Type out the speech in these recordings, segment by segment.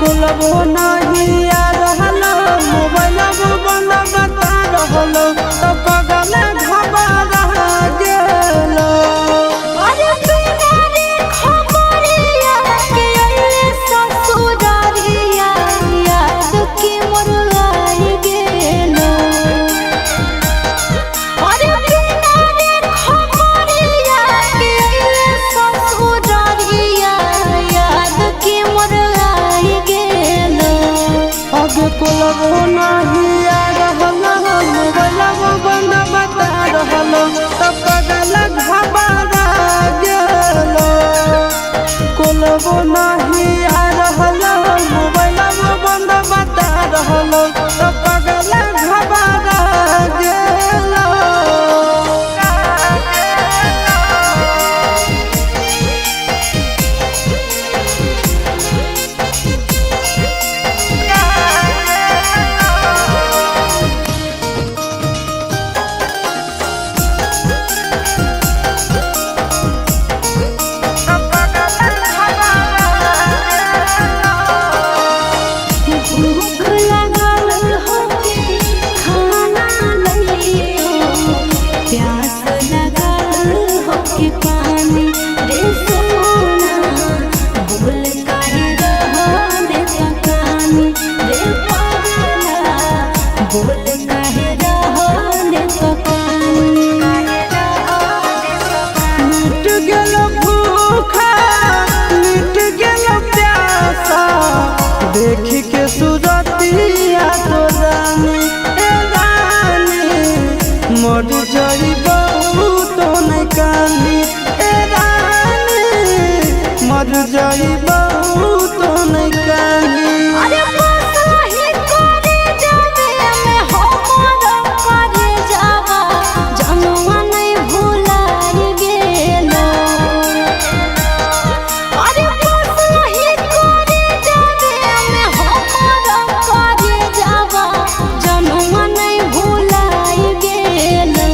कोलबो नहीं आ रहल मोबाइल बंद बता रहल तो पगल घबरा गेलो। अरे बिना रे खबरिया के अइले ससुरारिया याद के मोर आई गेलो। अरे बिना रे खबरिया के अइले ससुरारिया याद के मोर आई गेलो। आगे कोलबो नहीं आ रहल मोबाइल बंद बता रहल तो पगल घबरा गेलो। कोलबो नहीं आ रहल मोबाइल बंद बता रहल तो पगल घबरा गेलो। भूख लागल होके खाना लइयो, प्यास लागल होके पानी रे सोना, बोल काहे रहले तकानी रे पगला, बोल काहे रहले तकानी। मिट गेल भूखा मिट गेल प्यासा देख के सुरतिया तो रानी ए रानी मर जई बहुत नहीं कानी ए रानी मर जई बहुत नहीं कानी। अरे बसही करे जाबे में हमर करे जावा, जनुआ नहीं भुलाई गेलो। अरे बसही करे जाबे में हमर करे जावा, जनुआ नहीं भुलाई गेलो।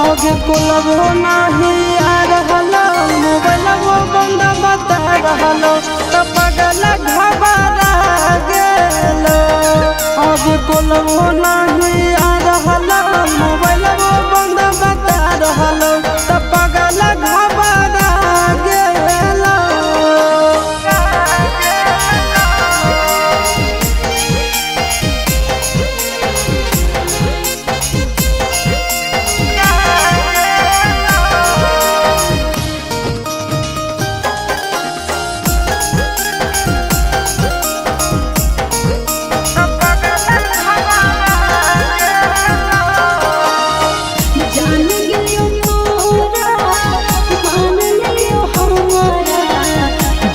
आगे कोलबो नहीं आ रहल मोबाइल बंद बता रहल तो पगल घबरा गेलो। आगे कोलबो नहीं आ रहल मोबाइल बंद बता रहल तो पगल घबरा गेलो। जान गेलियो तोरा मान लियो हमारा,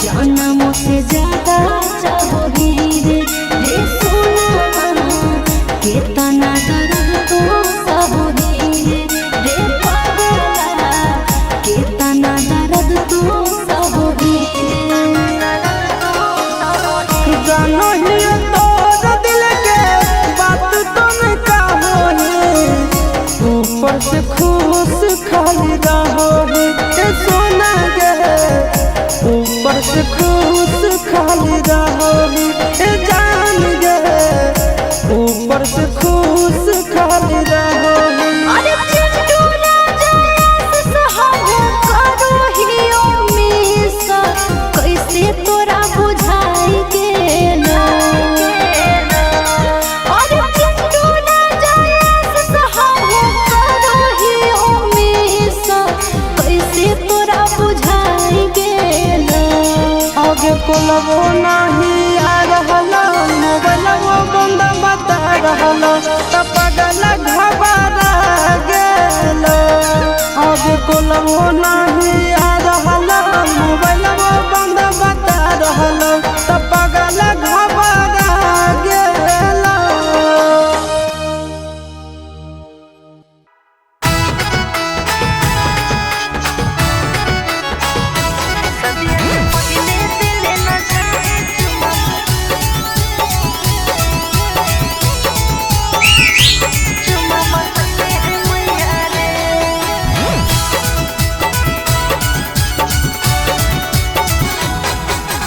जनम से ज्यादा चाहो रे रे सोना, केतना दर्द तो सब रे रे पगला, केतना दर्द तो सब रे। जानो ही तोर दिल के बात तुम कहो ऊपर से खुश खाली रहो ए सोना गे ऊपर से खुश खाली रहो ए जान गे ऊपर से खुश खाली रहो। अरे चिंटू राजा से हम करो हियो मिस, कैसे तोरा बुझाई गेलो। अरे चिंटू राजा से हम करो हियो मिस, कैसे तोरा बुझाई गेलो। आगे कोलबो नहीं आ रहल मोबाइल बंद बता रहल तो पगल घबरा गेलो। आगे कोलबो नहीं आ रहल मोबाइल बंद बता रहल तो पगल घबरा गेलो।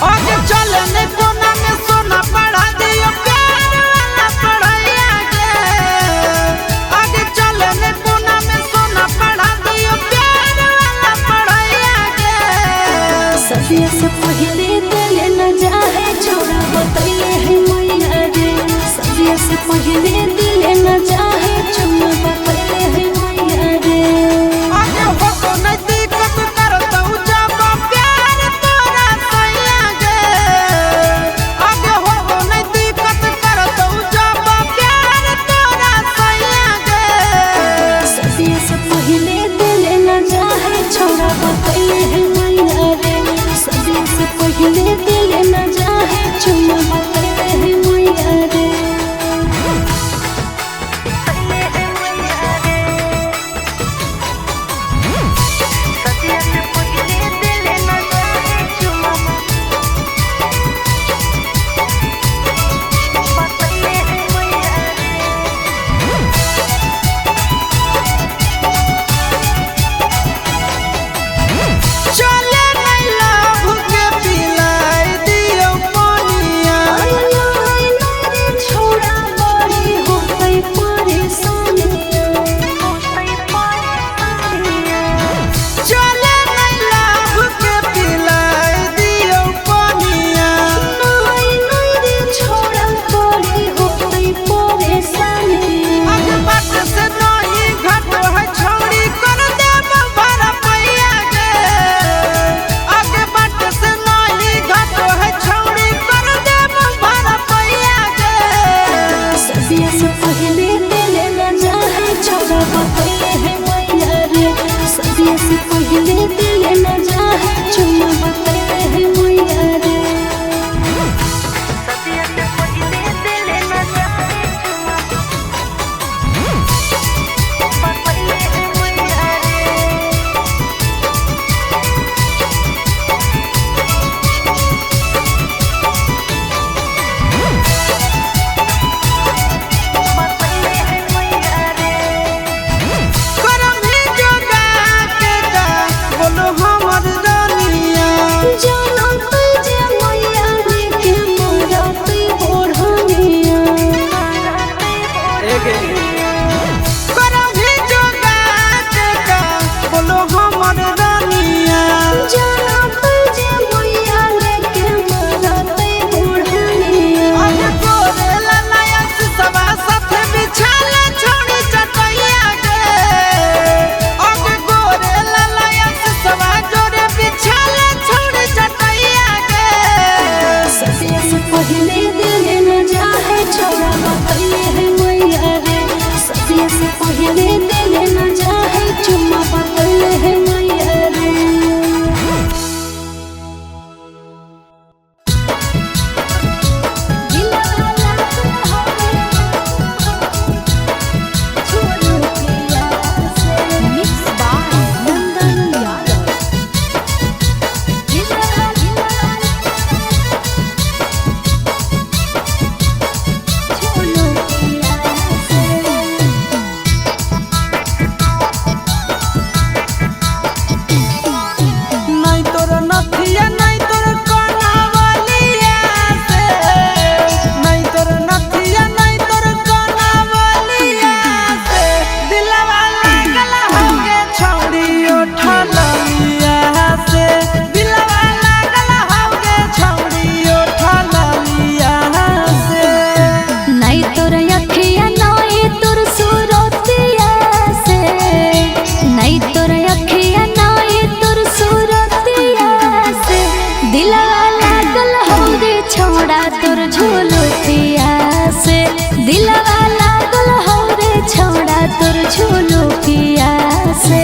आगे चले ने कोना में सोना सदिया से पहले दिल न जाहे छोड़ा बतैले है मैया रे। सदिया से पहले दिल न जाहे चुम्मा बतैले है मैया रे। आगे हो नहीं दिक्कत करतौ जब प्यार तोरा सैया गे। आगे हो नहीं दिक्कत करतौ जब प्यार तोरा सैया गे। सदिया से पहले दिल न जाहे छोड़ा बतैले है मैया रे। सदिया से पहले दिल न जाहे चुम्मा बतैले है मैया रे। चले नहीं लाभ के पिलाई दियो पानिया। छोड़ा बड़ी होतै परेशानिया। चले नहीं लाभ के पिलाई दियो पानिया। नहीं नहीं रे छोड़ा बड़ी होतै परेशानिया। अग बाट से नहीं घट है छौड़ी कर देब भरा पैया गे। अग बाट से नहीं घट है छौड़ी कर देब भरा पैया गे। सदिया से पहले दिल न जाहे छोड़ा बतैले है मैया रे। सदिया से पहले दिल न जाहे चुम्मा बतैले है मैया रे। करम ही जोगा के जा बोलो हमर रानिया। जानत जे मैया रे के मरत ओढ़निया। करम ही जोगा के जा बोलो हमर रानिया। जानत जे मैया रे के मरत ओढ़निया। अग गोरे ललायस सवा साथे बिछाले छोड़ी चटैया गे। अग गोरे ललायस सवा जोरे बिछाले छोड़ी चटैया गे। सदिया से पहले दिल न जाहे छोड़ा बतैले है मैया रे। सदिया से पहले दिल न जाहे चुम्मा बतैले है मैया रे। Mix by Nandan Yadav. नहीं तोर नथिया नहीं तोर कनावलिया से। नहीं तोर नथिया नहीं तोर कनावलिया से। दिलवा लागल होगे छौड़ी उठलिया से। दिलवा लागल होगे छौड़ी उठलिया से। नहीं तोर अखिया नहीं तोर सूरतिया से। नहीं तोर अखिया नहीं तोर सूरतिया से। दिलवा लागल हो रे छोड़ा तोर झुलुतिया से। दिलवा लागल हो रे छोड़ा तोर झुलुतिया से।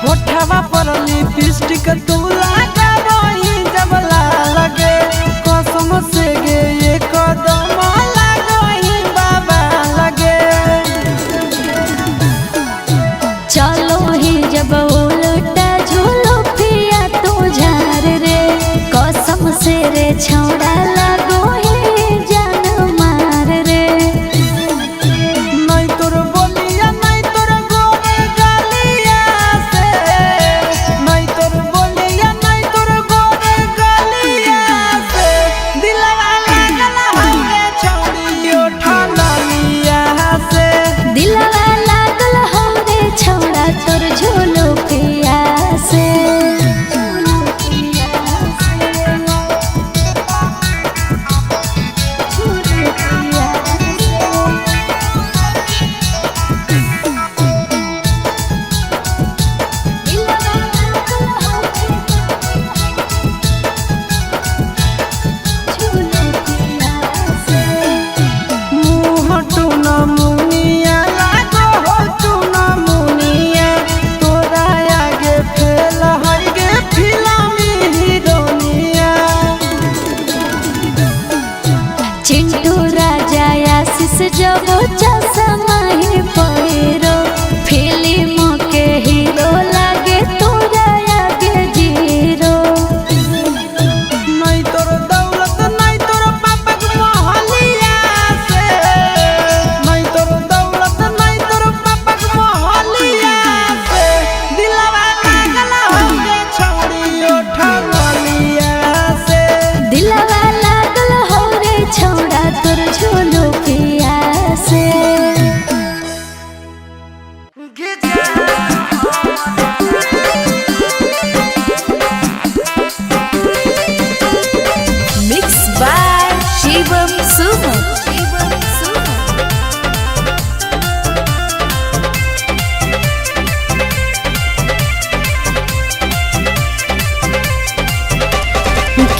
होठवा पर लिपस्टिक तू लगाबही जब लगे। कसम से गे ये कदम लागही बाबा लगे। चलो ही जब उल्टा झूलो पिया तू झार रे। कसम से रे छौड़ा लगो ही जान मार रे। नहीं तोर बोलिया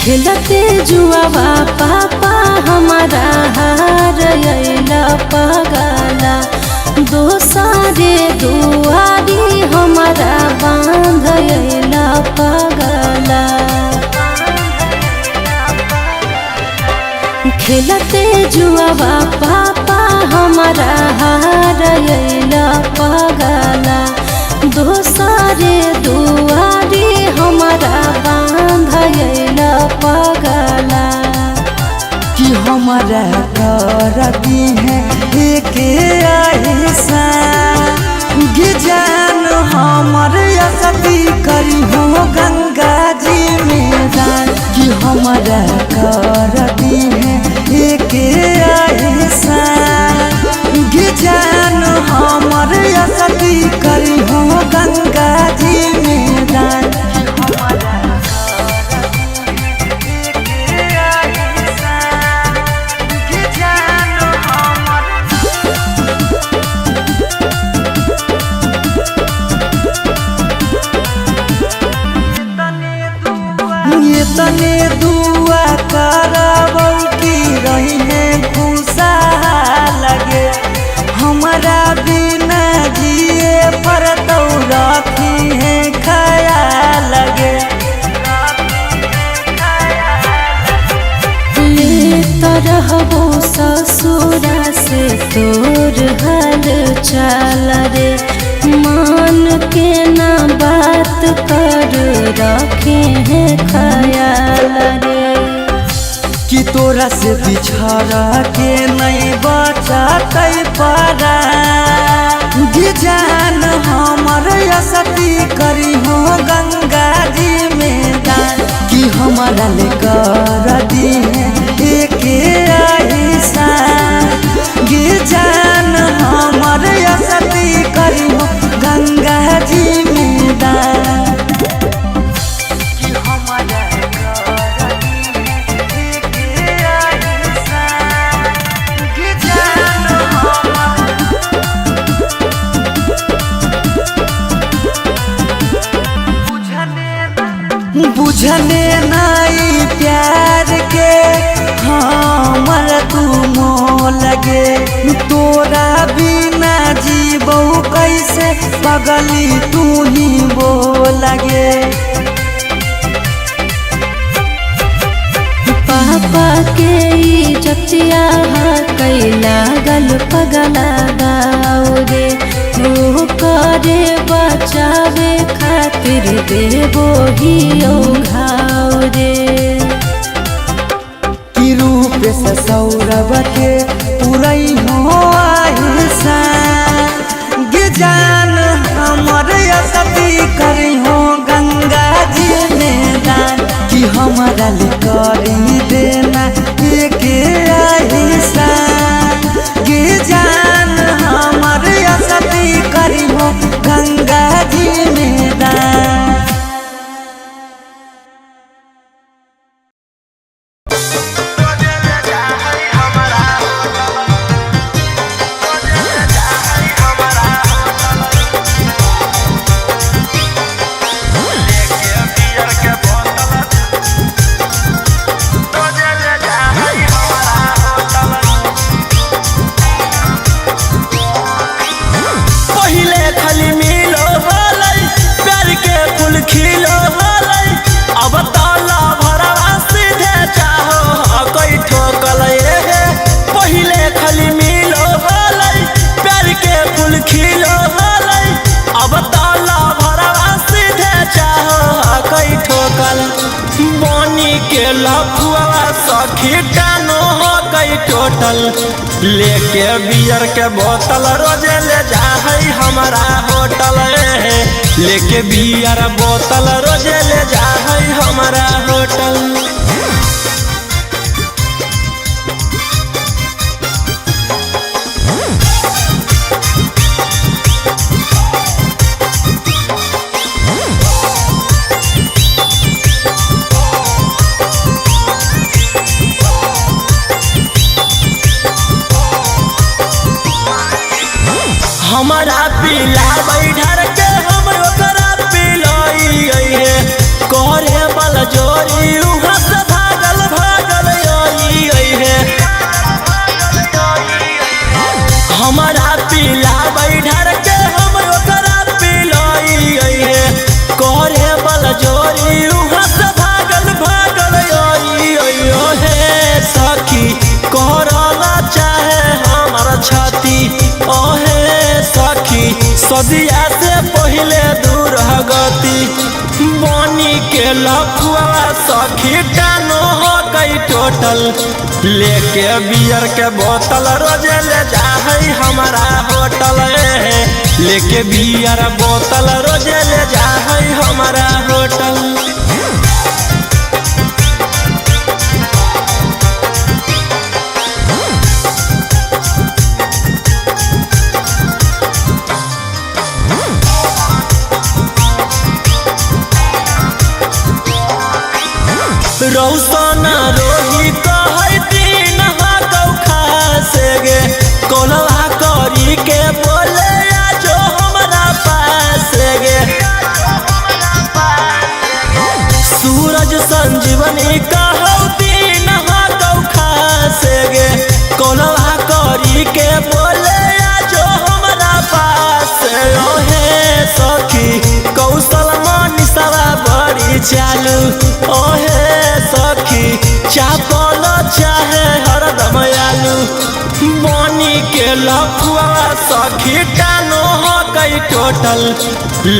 खेलते जुआवा पापा हमारा हार अइला पगला, दोसरे दुआरी हमारा बांध अइला पगला। खेलते जुआवा पापा हमारा हार अइला पगला, दोसरे दुआरी हमारा बांध अइला पगला। कि हमारा कर दी है एक ऐसा जान, हमर सती करी हो गंगा जी में दान। कि हमारा कर दी है एक ऐसा जान, हमर सती करी हो गंगा जी में दान। ये तने दुआ करबौ की रही है खुशा लगे, हमारा बिना जिए पर तो रखी है खया लगे। ले रहबो ससुरा से तोर हाल चाल रे, मान के ना बात कर रखे हैं ख्याल रे। कि तोरा से बिछड़ के नहीं बचतै परा जान, हमर सती करी हो गंगा जी में दान। कि हमारा ले कर दी है एक ऐसा जान, हमर सती करी हो गंगा जी में दान। कि हमारा बुझने नाई प्यार के हमर तू मोह लगे, तोरा बिना जीबौ कैसे पगली तू ही बो लगे। पापा के इज्जतिया कैला गल पगला गाओ रे, ओ करे बचावे खातिर देबो ही घाव रे। कि रूप से सौरभ के पुरई हो आहिसा जान, हमर सती करी हो गंगा जी में दान। कि हमारा ले करी देना एक आहिसा जान, हमर सती करी हो गंगा जी में दान। के लफुआ सखी टानो हो गई टोटल, लेके बियर के बोतल रोजे ले जा है हमारा होटल। लेके बियर बोतल रोजे ले जा है हमारा होटल। हमारा पीला बैठर के हम ओकरा पिलाई है, करे बल जोरी उहाँ से। हमारा पीला बैठर के हम ओकरा पिलाई हे करे बल जोरी उहाँ से भागल भागल आई ओ हे सखी करला चाहे हमर छाती ओ हे सखी सदिया से पहिले दूर गति बनी के लफुआ सखी टानो हो गई टोटल लेके बियर के बोतल रोजे ले जा है हमारा होटल लेके बियर बोतल रोजे ले जा है हमारा होटल। रौसना रोही कहै दिन कौखा से गे कोलवा करी के बोले आ जो हमरा पास गे सूरज संजीवनी कहौ दिन कौखा से गे कोलवा करी के बोले आ जो हमरा पास ओहे सखी कौशल मनीषवा बड़ी चालू ओहे सखी चापल चाहे हरदम आलू बनी के लफुआ सखी टानो हो गई टोटल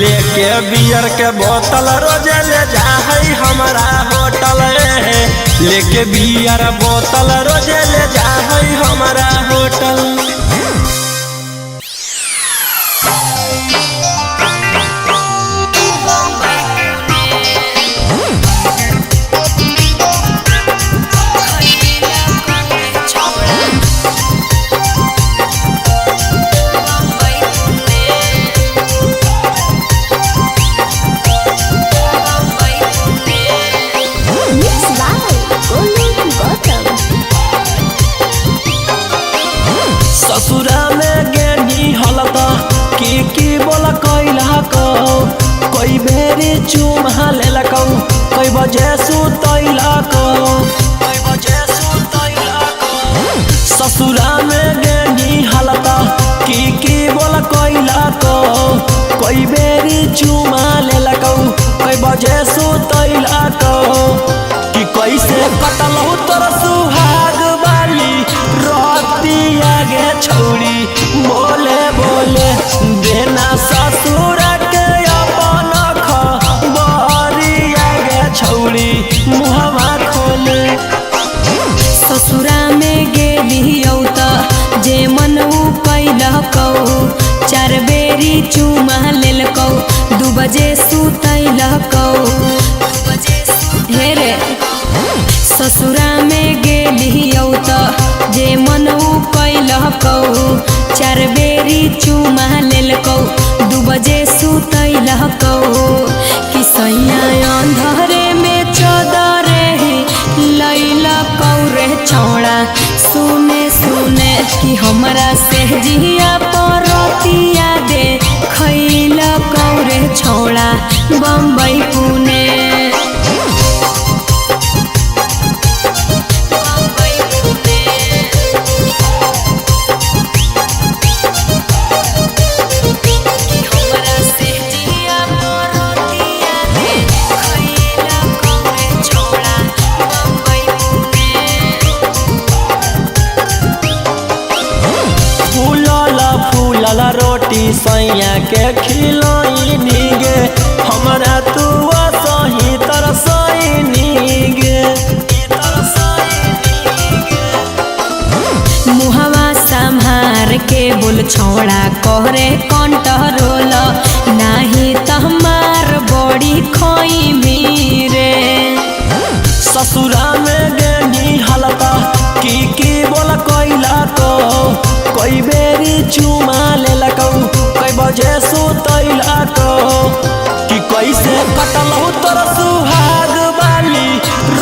लेके बियर के बोतल रोजे ले जा है हमारा होटल लेके बियर बोतल रोजे ले जा है हमारा hotel. Mix by Golu Gautam. ससुरा में गेनी हलता की की बोला कैला कौ कई बेरी चुमा लेलकौ कई बजे सुतैला कौ कई बजे सुतैला कौ ससुरा में गेनी हलता की की बोला कैला कौ कई बेरी चुमा लेलकौ कई बजे सुतैला कौ कि कैसे कटलहु तोर सुहाग वाली रतिया गे छौरी बोले बोले देना ससुर के अपन खबरिया गे छौरी मुहवा खोले। ससुरा में गेली त जे मन उ कैलकौ चार बेरी चुमा लेलकौ 2 बजे सुतैलकौ हे रे ससुरा में गेली त जे मन उ कैलकौ चार बेरी चुमा लेलकौ 2 बजे सुतैलकौ कि सैया अंधरे में चदरे ही लैलकौ रे छौड़ा सुने सुने कि हमरा से जिया परतिया दे खैलकौ रे छौड़ा बम्बई पुणे। फूलल फूलल रोटी सैया के खिलैनी गे हमरा तू सही तरसैनी गे मुहवा संहार के बोल छौड़ा करे कंट्रोल नाही तहमार बड़ी खोई रे। ससुरा में गेनी हलता की की बोला कैला को कई बेरी चुमा लेलकौ कई बजे सुतैला को कि कैसे कटलहु तोर सुहाग वाली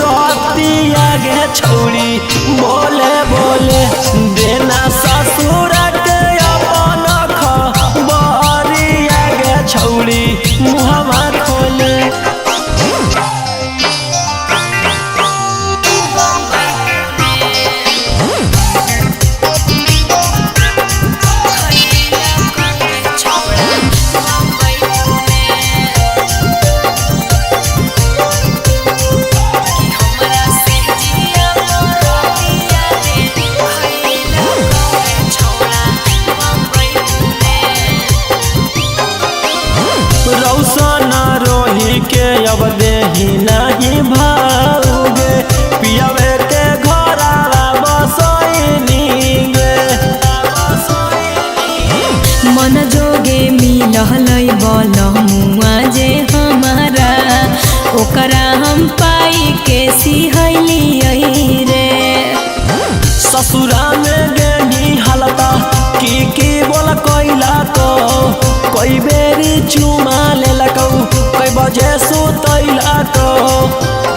रतिया गे छौरी बोले बोले देना ससुर के अपन खबरिया गे छौरी मुहवा खोले। अब देही नहीं भाऊगे पियवे के घरावा बसैनी गे। मन जोगे मिलहलै बल मुआ जे हमारा ओकरा हम पाई के सिहलियै रे। ससुरा में गेनी हलता की की बोल कोइला को कोई बेरी चुमा लेलकौ कई बजे सुतैला को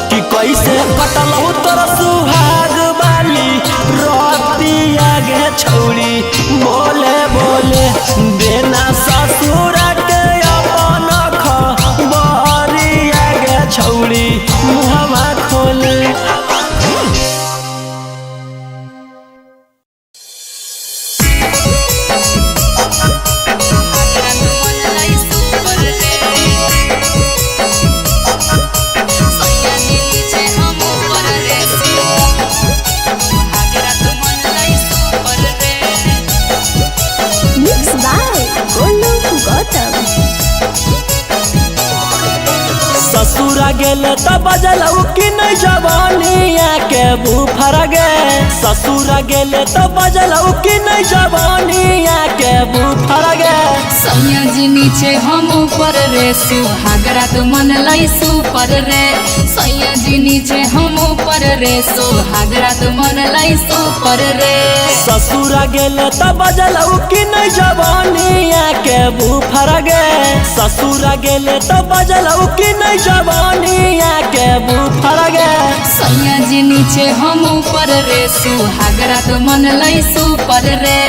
कि कैसे कटलौ तोर सुहाग बाली रतिया गे छौरी बोले बोले देना ससुर के अपन खबरिया गे छौरी मुहवा खोले। Mix by Golu Gautam. ससुरा गेले त बजलौ कि नहीं जवानिया के बुफर गे। ससुरा गेले त बजलौ कि नहीं जवानिया के बुफर गे। सैया जी नीचे हम ऊपर रे सुहागरा तो मन लाई सुपर रे। सैया जी नीचे हम ऊपर रे सुहागरा तो मन लाई सुपर रे। ससुरा गेले त बजलौ कि नहीं जवानिया के बुफर गे। ससुरा गेले त बजलौ कि नहीं जवानिया के बुफर गे। सैया जी नीचे हम ऊपर रे सुहागरा तो मन लाई सुपर रे।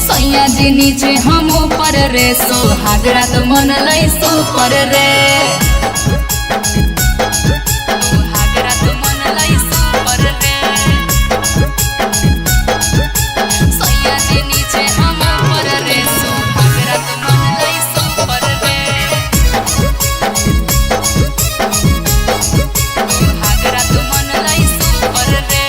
सैया जी नीचे हम ऊपर रे सुहागरा तो मन लाई सुपर रे। सुहागरा तो मन लाई सुपर रे। सैया जी नीचे हम ऊपर रे सुहागरा तो मन लाई सुपर रे। सुहागरा तो मन लाई सुपर रे।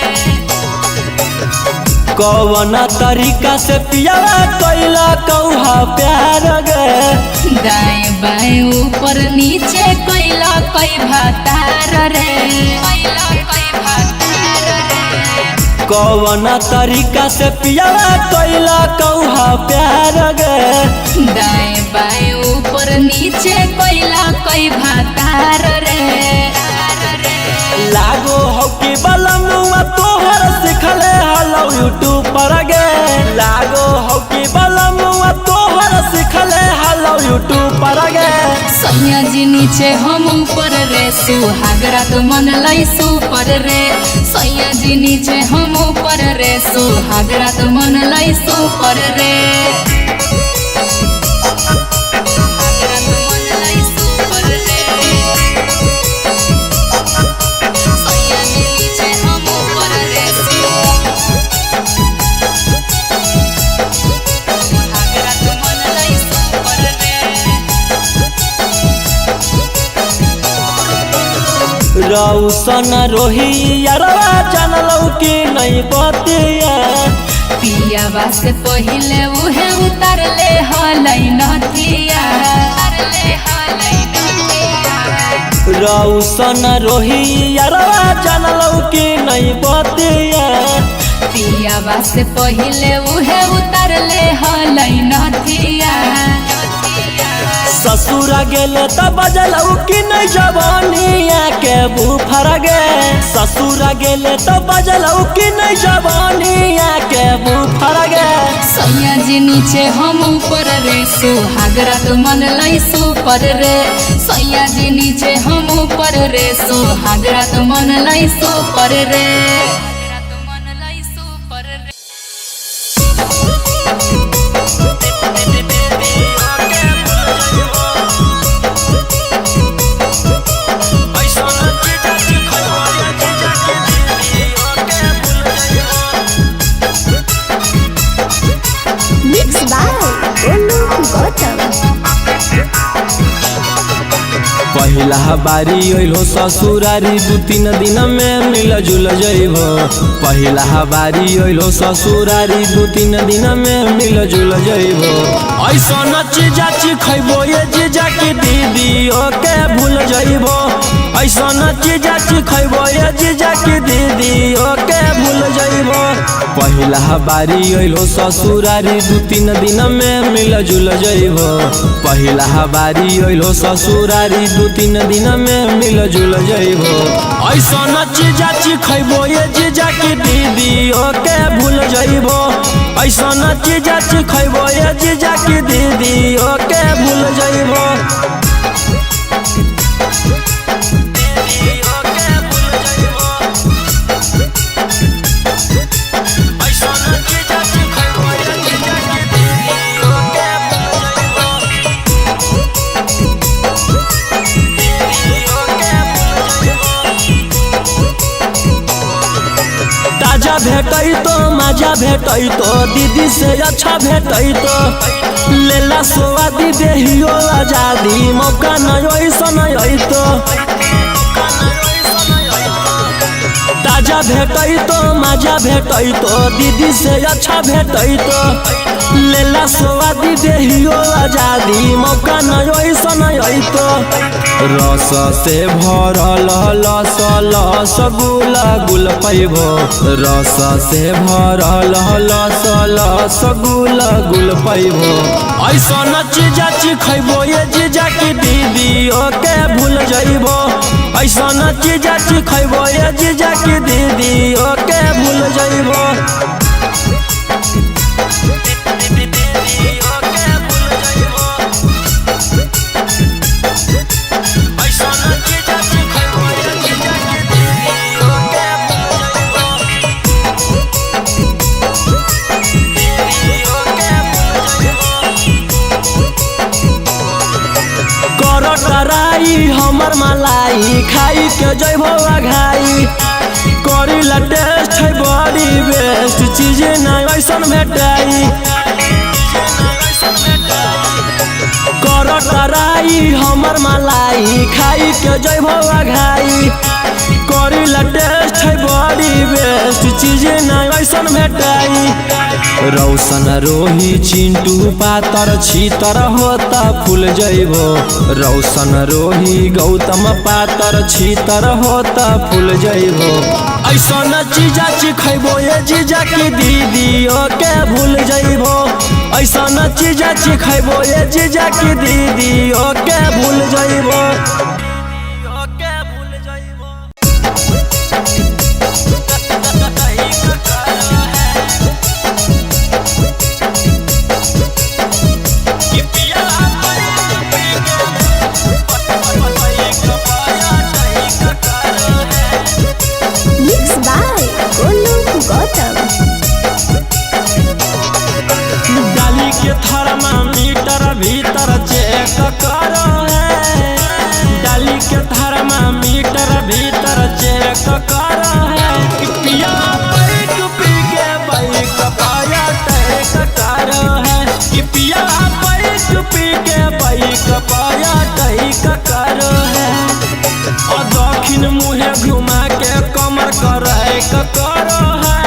कौना तरीका से पियावा कैला कौहा प्यार गे। दाएं बाएं ऊपर नीचे कैला कई भातार रे। कैला कई भातार रे। कौना तरीका से पियावा कैला कौहा प्यार गे। दाएं बाएं ऊपर नीचे कैला कई भातार रे। लागो हो कि बलमुआ तोहर सिखले हलो यूट्यूब पर गे। लागो हो कि बलमुआ तोहर सिखले हलो यूट्यूब पर गे। सैया जी नीचे हम ऊपर रे सुहागरा तो मन लाई सुपर रे। सैया जी नीचे हम ऊपर रे सुहागरा तो मन लाई सुपर रे। सुहागरा तो मन लाई सुपर रे। सैया जी नीचे हम ऊपर रे सुहागरा तो मन लाई सुपर रे। रौसन रोही यारवा जानलौ कि नहीं बतिया। पियावा से पहिले उहे उतारले हलै नथिया। उतारले हलै नथिया। रौसन रोही यारवा जानलौ कि नहीं बतिया। पियावा से पहिले उहे उतारले हलै नथिया। ससुरा गेले त बजलौ कि नहीं जवानिया के बुफर गे। ससुरा गेले त बजलौ कि नहीं जवानिया के बुफर गे। सैया जी नीचे हम ऊपर रे सुहागरा तो मन लाई सुपर रे। सैया जी नीचे हम ऊपर रे सुहागरा तो मन लाई सुपर रे। Mix by Golu Gautam. पहिला बारी अइलो ससुरारी दू तीन दिन में मिल जुल जइबो। पहिला बारी अइलो ससुरारी दू तीन दिन में मिल जुल जइबो। ऐसन चीजा खइबो ये जीजा की दीदी ओके भूल जइबो। ऐसन जीजा चिखैबो ये जीजा की दीदी ओके भूल जइबो। पहिला बारी अइलो ससुरारी 2-3 दिन में मिल जुल जइबो। पहिला बारी अइलो ससुरारी 2-3 दिन में मिल जुल जइबो। ऐसन जीजा चिखैबो ये जीजा की दीदी ओके भूल जइबो। ऐसन जीजा चिखैबो ये जीजा की दीदी ओके भूल जइबो। ताजा भेटै तो मजा भेटै तो दीदी से अच्छा भेटै तो लेला सोआदी देहियो आजादी मौका न ऐसन अइतो। ताजा भेटै तो मजा भेटै तो दीदी से अच्छा भेटै तो लेला सोआदी देहियो आजादी मौका न ऐसन अइतो। रस से भरल लस लस गुल गुल पैबो। रस से भरल लस लस गुल गुल पैबो। ऐसन जीजा चिखैबो ये जीजा की दीदी ओके भूल जइबो। ऐसन जीजा चिखैबो ये जीजा की दीदी ओके भूल जइबो। कराई हमर मलाई खाई के जइबो अघाई करीला टेस्ट है बड़ी बेस्ट चीज ना ऐसन भेटाई। कर कराई हमर मलाई खाई के जइबो अघाई करीला टेस्ट है बड़ी बेस्ट चीज ना ऐसन भेटाई। रौशन रोही चिंटू पातर छीतर होता फूल जइबो। रौशन रोही गौतम पातर छीतर होता फूल जइबो। ऐसन जीजा चिखैबो ये जीजा की दीदी ओके भूल जइबो। ऐसन जीजा चिखैबो ये जीजा की दीदी ओके भूल जइबो। Mix by Golu Gautam. डाली के थर्मामीटर भीतर चेक करो है। डाली के थर्मामीटर भीतर चेक करो है। कि पिया बैक पी के बैक पाया टैक करो है। कि पिया बैक पी के बैक पाया टैक करो है। और दक्षिण मुहे घुमा के कमर करे करो है।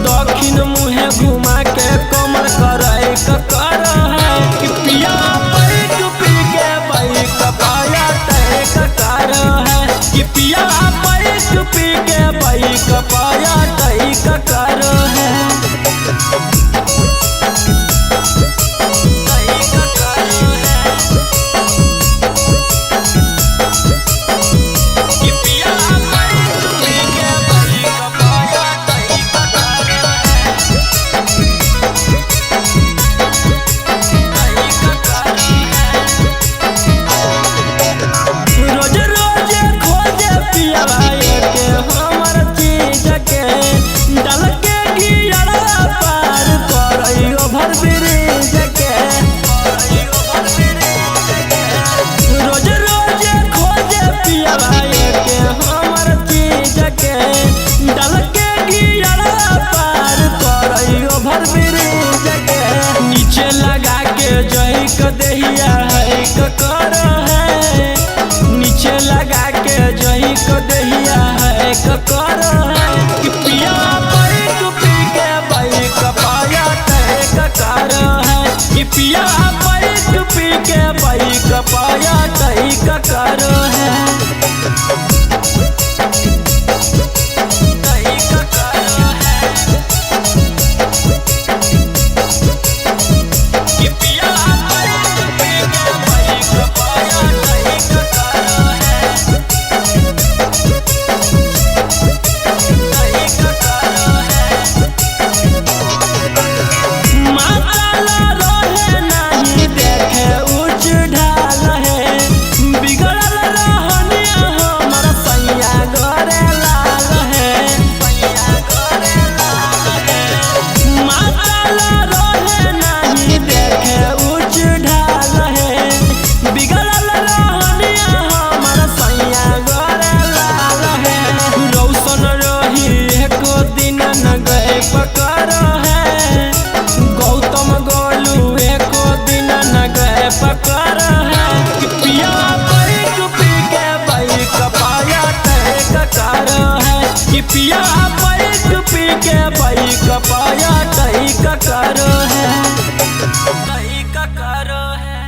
दक्षिण मुहे घुमा के कमर करे करो है। कि पिया बैक पी के बैक पाया टैक करो है। कि पिया बैक पी के बैक पाया टैक करो है। रोज रोज खोजे पिया के हमर चीज के डाल के गियरवा पार करई ओभर ब्रिज के। रोज रोज खोजे पिया के हमर चीज के डाल के गियरवा पार करई ओभर ब्रिज के। नीचे लगा के जई क देहिया है क कर है। नीचे लगा के जही को दहिया है कर है। कि पिया बैक पी के बैक पाया टैक कर है। कि पिया बैक पी के बैक पाया टैक कर है। कही का करो है।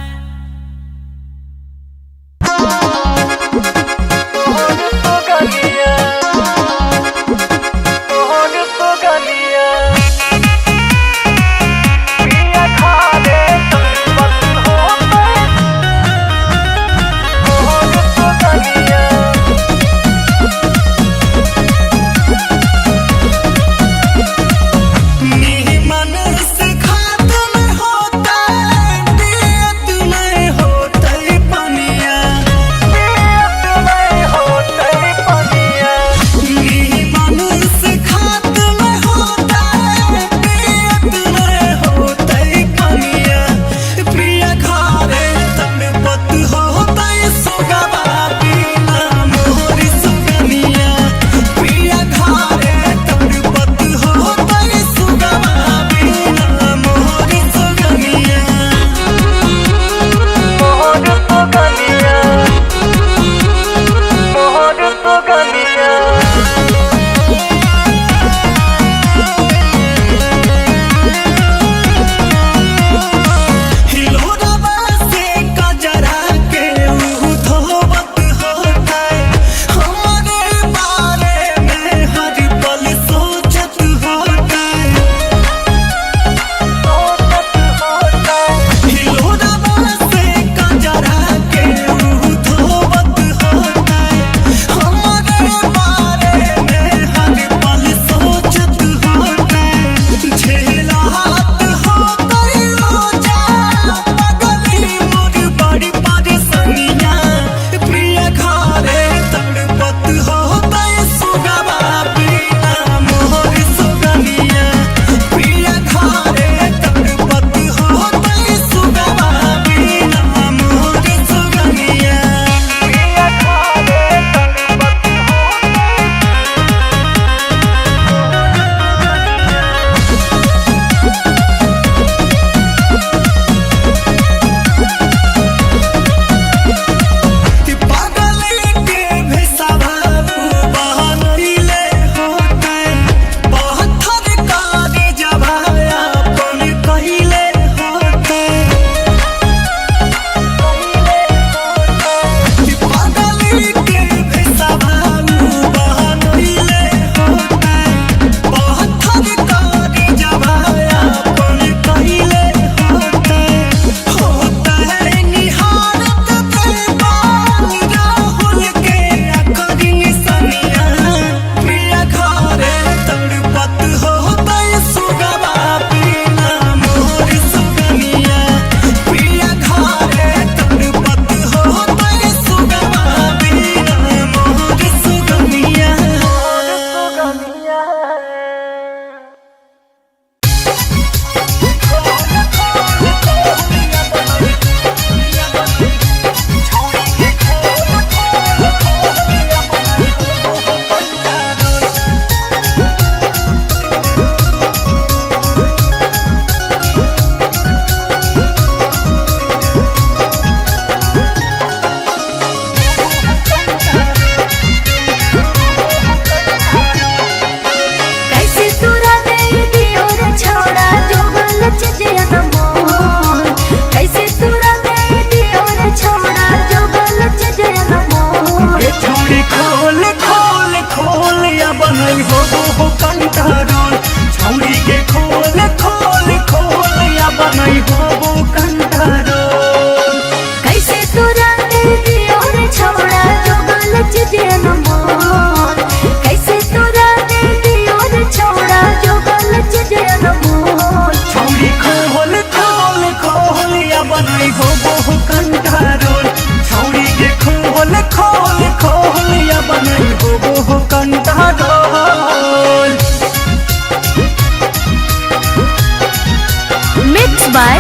बाय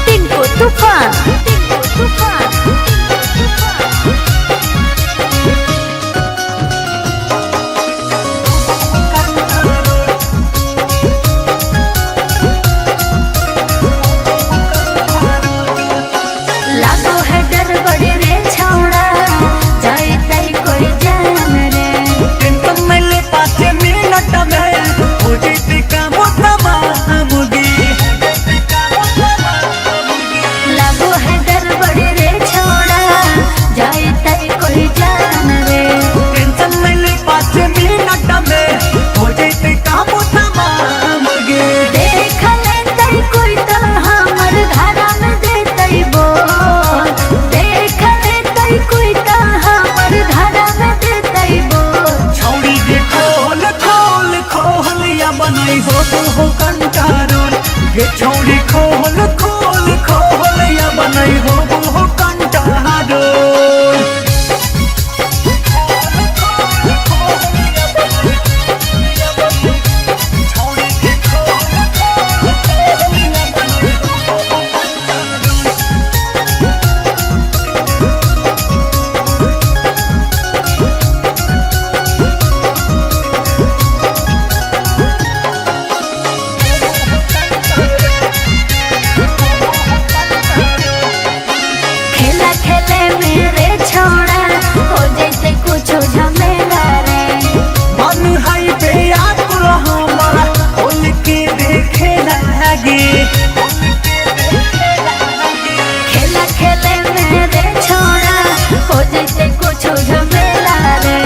टिंकू तूफान। टिंकू तूफान। टिंकू तूफान। लागो है डर बड़ी रे छौड़ा, जाए ताई कोई जान रे। टेंशन में ले 5 मिनट में हो जैते काम तमाम गे। छौड़ी खोल खोल खोल या बनई हो हो कंटारोल। खेला खेले मेरे छोड़ा हो जैसे कुछ झमेला रे। मन है पे आकुल हमारा खोल के देखे लागे। खेला खेले मेरे छोड़ा हो जैसे कुछ झमेला रे।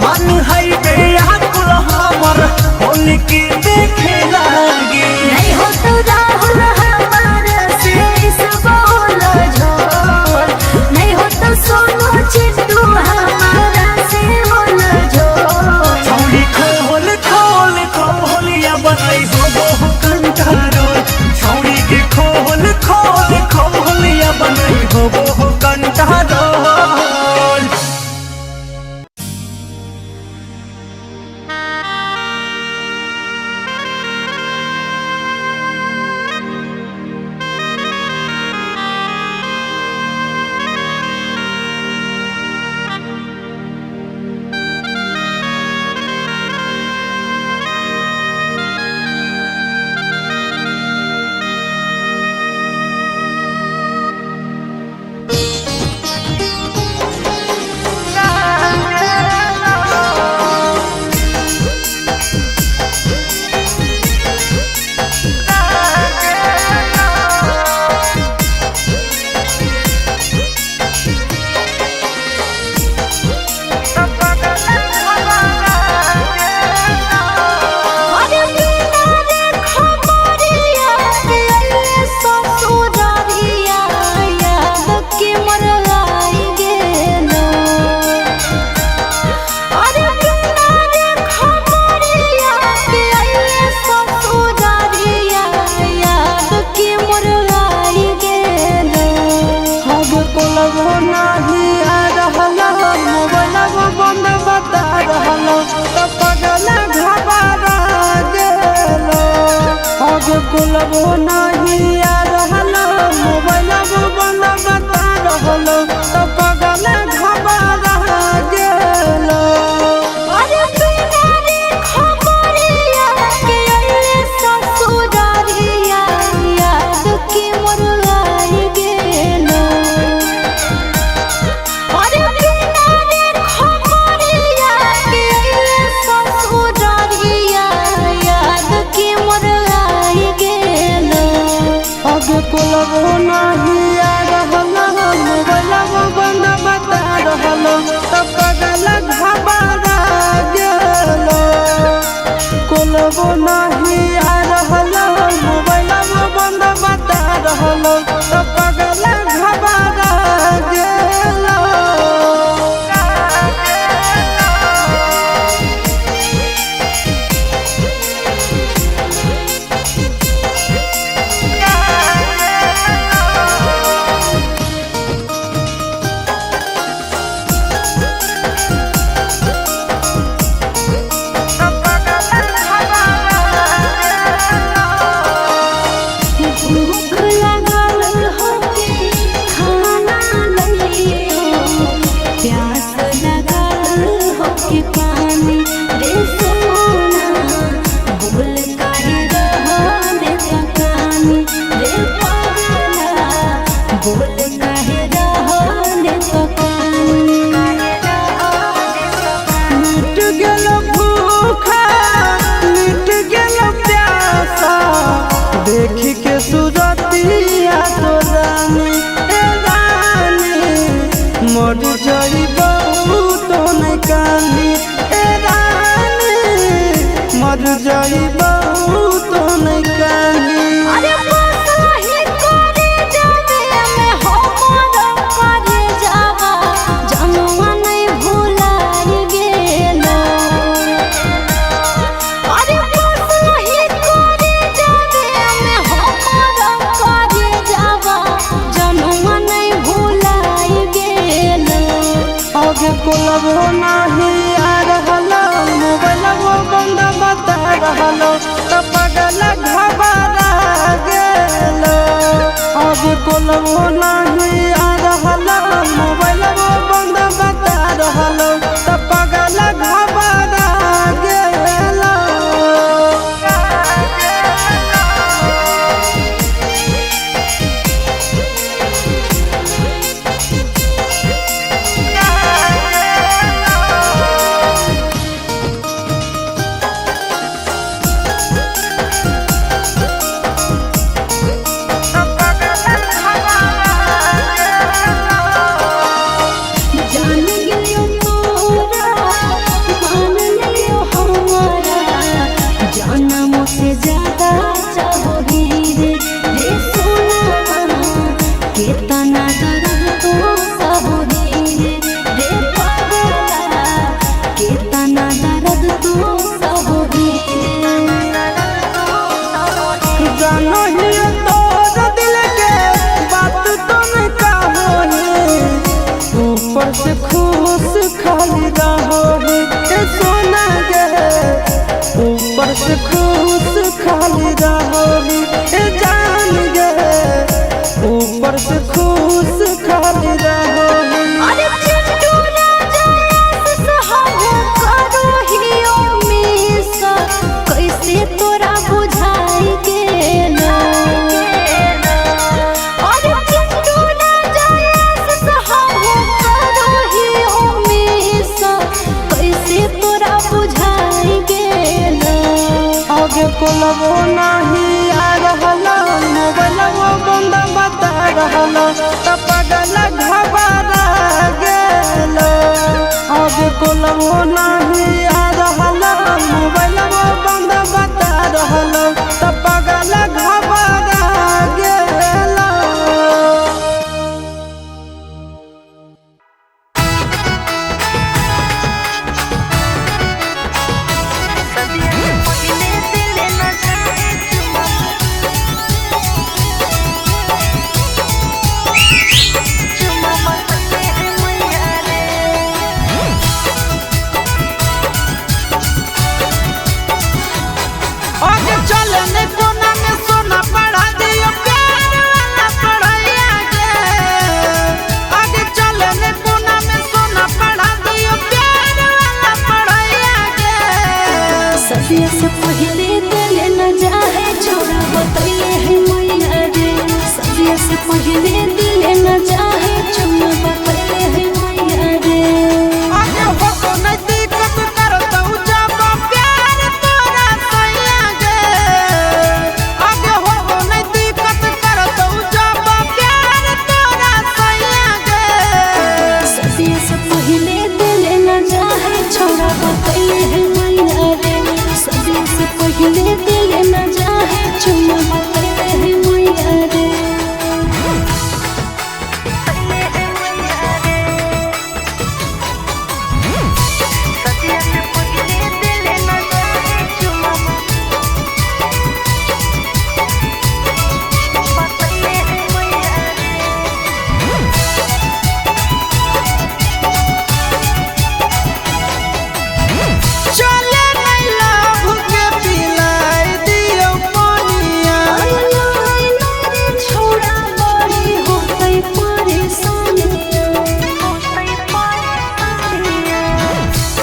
मन है पे आकुल हमारा खोल के देखे लागे। नहीं हो तो राहुल हमारा से इस बोल झोल, नहीं हो तो सोनू चिट्टू हमारा से बोल झोल। छौड़ी खोल खोल खोल या बनई हो हो कंटारोल। छौड़ी के खोल खोल खोल या बनई हो हो कंटारोल। अरे बिना रे खबरिया रे ससुरारिया याद के मरलाई गेलो। अरे बिना रे खबरिया रे ससुरारिया याद के मरलाई गेलो। अब कोलबो नाही आ रहल, मोबाइलबो बंद बता रहल, त पगल घबरा गेलो। अब कोलबो नाही आ रहल, मोबाइलबो बंद बता रहल, त पगल घबरा गेलो। अरे बिना रे खबरिया के ससुरारिया याद के मरलाई गेलो। अरे बिना रे खबरिया के ससुरारिया याद के मरलाई गेलो। अब कोलबो नाही आ रहल, मोबाइलबो बंद बता रहल, त पगल घबरा गेलो। कोलबो नाही आ रहल, मोबाइलबो बंद बता रहल, त पगल घबरा गेलो। भूख लगल होके खाना लइयो, प्यास लगल होके पानी रे सोना, बोल काहे रहले तकानी रे पगला, बोल काहे रहले तकानी। मिट गेल भूखा, मिट गेल प्यासा, देखी के सूरत कोलबो नाही आ रहलो, मोबाइलबो बंद बता रहलो, त पगल घबरा गेलो। अब कोलबो नाही आ रहलो, मोबाइलबो बंद बता रहलो, त पगल घबरा गेलो। जान गेलियो तोरा, मान लियो हमारा, जानमो से ज्यादा चाहो रे रे सोना, केतना दर्द तो सहो रे रे पागला, केतना दर्द तो सहो रे। जानो ही तोर दिल के बात तुम कहो ऊपर से खुश खाली रहो ए सोना गे, ऊपर से खुश खाली रहो ए जान गे, ऊपर से खुश खाली रहो। अरे चिंटू राजा सहारा करो हियो मिस, कैसे तोरा बुझाई गेलो। अरे चिंटू राजा सहारा करो हियो मिस, कैसे तोरा बुझाई गेलो। आगे कोलबो नाही आ रहलो, मोबाइलबो बंद बता रहलो, त पगल घबरा गेलो। आगे कोलबो नाही आ रहलो, मोबाइलबो बंद बता रहलो, त पगल घबरा गेलो। आगे चलने कोना में सोना पढ़ा दियो प्यार वाला पढ़ाइया के। आगे चलने कोना में सोना पढ़ा दियो प्यार वाला पढ़ाइया के। सदिया से पहले दिल न जाए छोरा बतैले है मैया रे, सदिया से पहले दिल न जाए छोरा बतैले है मैया रे। आगे हो तो नहीं दिक्कत करतौ जब प्यार तोरा सैया गे। आगे हो तो नहीं दिक्कत करतौ जब प्यार तोरा सैया गे। सदिया से पहले दिल न जाए छोरा बतैले है मैया रे, सदिया से पहले दिल न जाए छोरा बतैले है मैया रे। चले नहीं लाभ के पिलाई दियो पानिया। छोरा बड़ी होतै परेशानिया,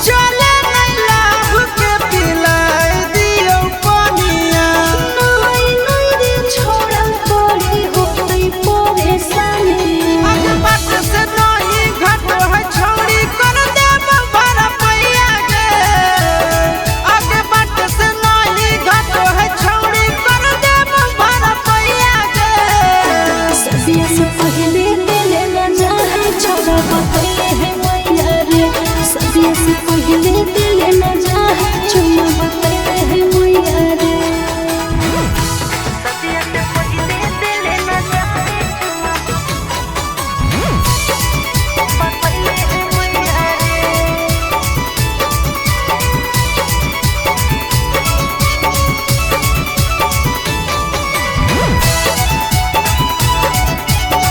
चले नहीं लाभ के पिलाई दियो पानिया। छोरा बड़ी होतै परेशानिया। अग बाट से नहीं घट है छौड़ी कर देब भर पैया गे। अग बाट से नहीं घट है छौड़ी कर देब भर पैया गे। सदिया से पहले दिल न जाए छोरा बतैले है मैया रे, सदिया से पहले दिल न जाए छोरा बतैले है मैया रे।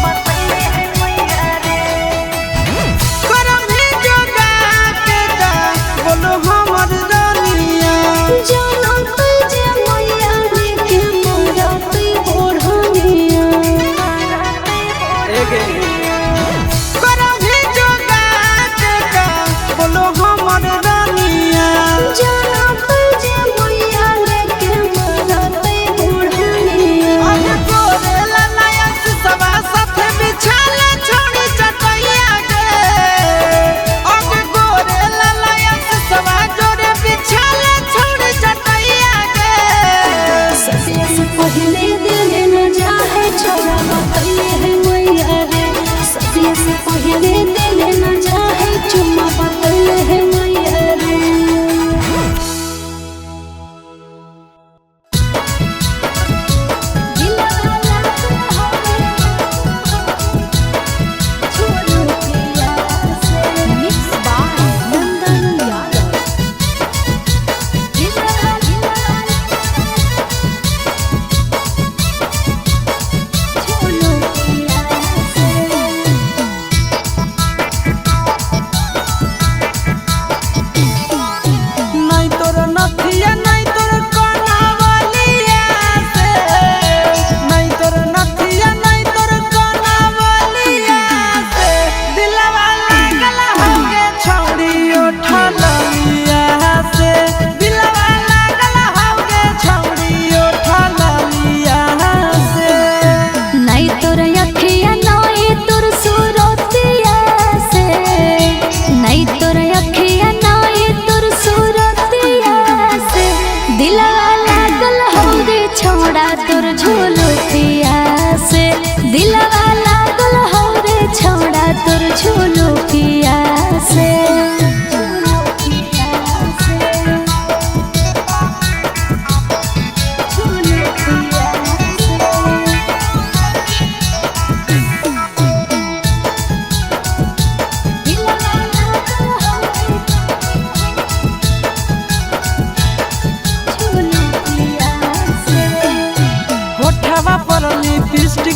Bye.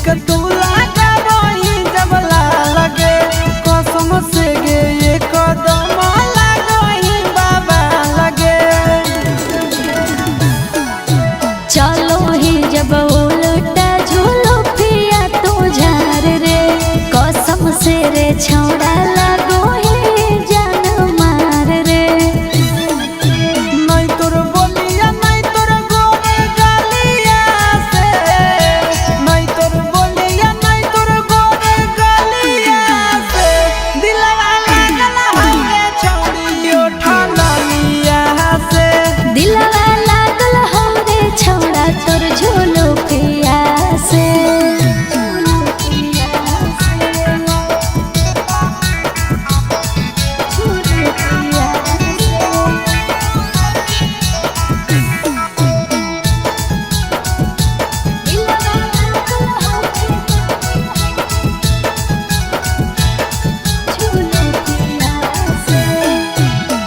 लिपस्टिक तू लगाबही जब लगे कसम से गे ये कदम लगही बाबा लगे। चलो ही जब उल्टा झूलो पिया तू झार रे कसम से रे छौड़ा लगो ही जान मार रे। नहीं तोर बोलिया नहीं तोर गोरे गलिया से, नहीं तोर बोलिया नहीं तोर गोरे गलिया से दिलवा लागल हवे छौड़ी ओठलिया से। दिलवा लागल हो रे छौड़ा तोर झूलो पिया से।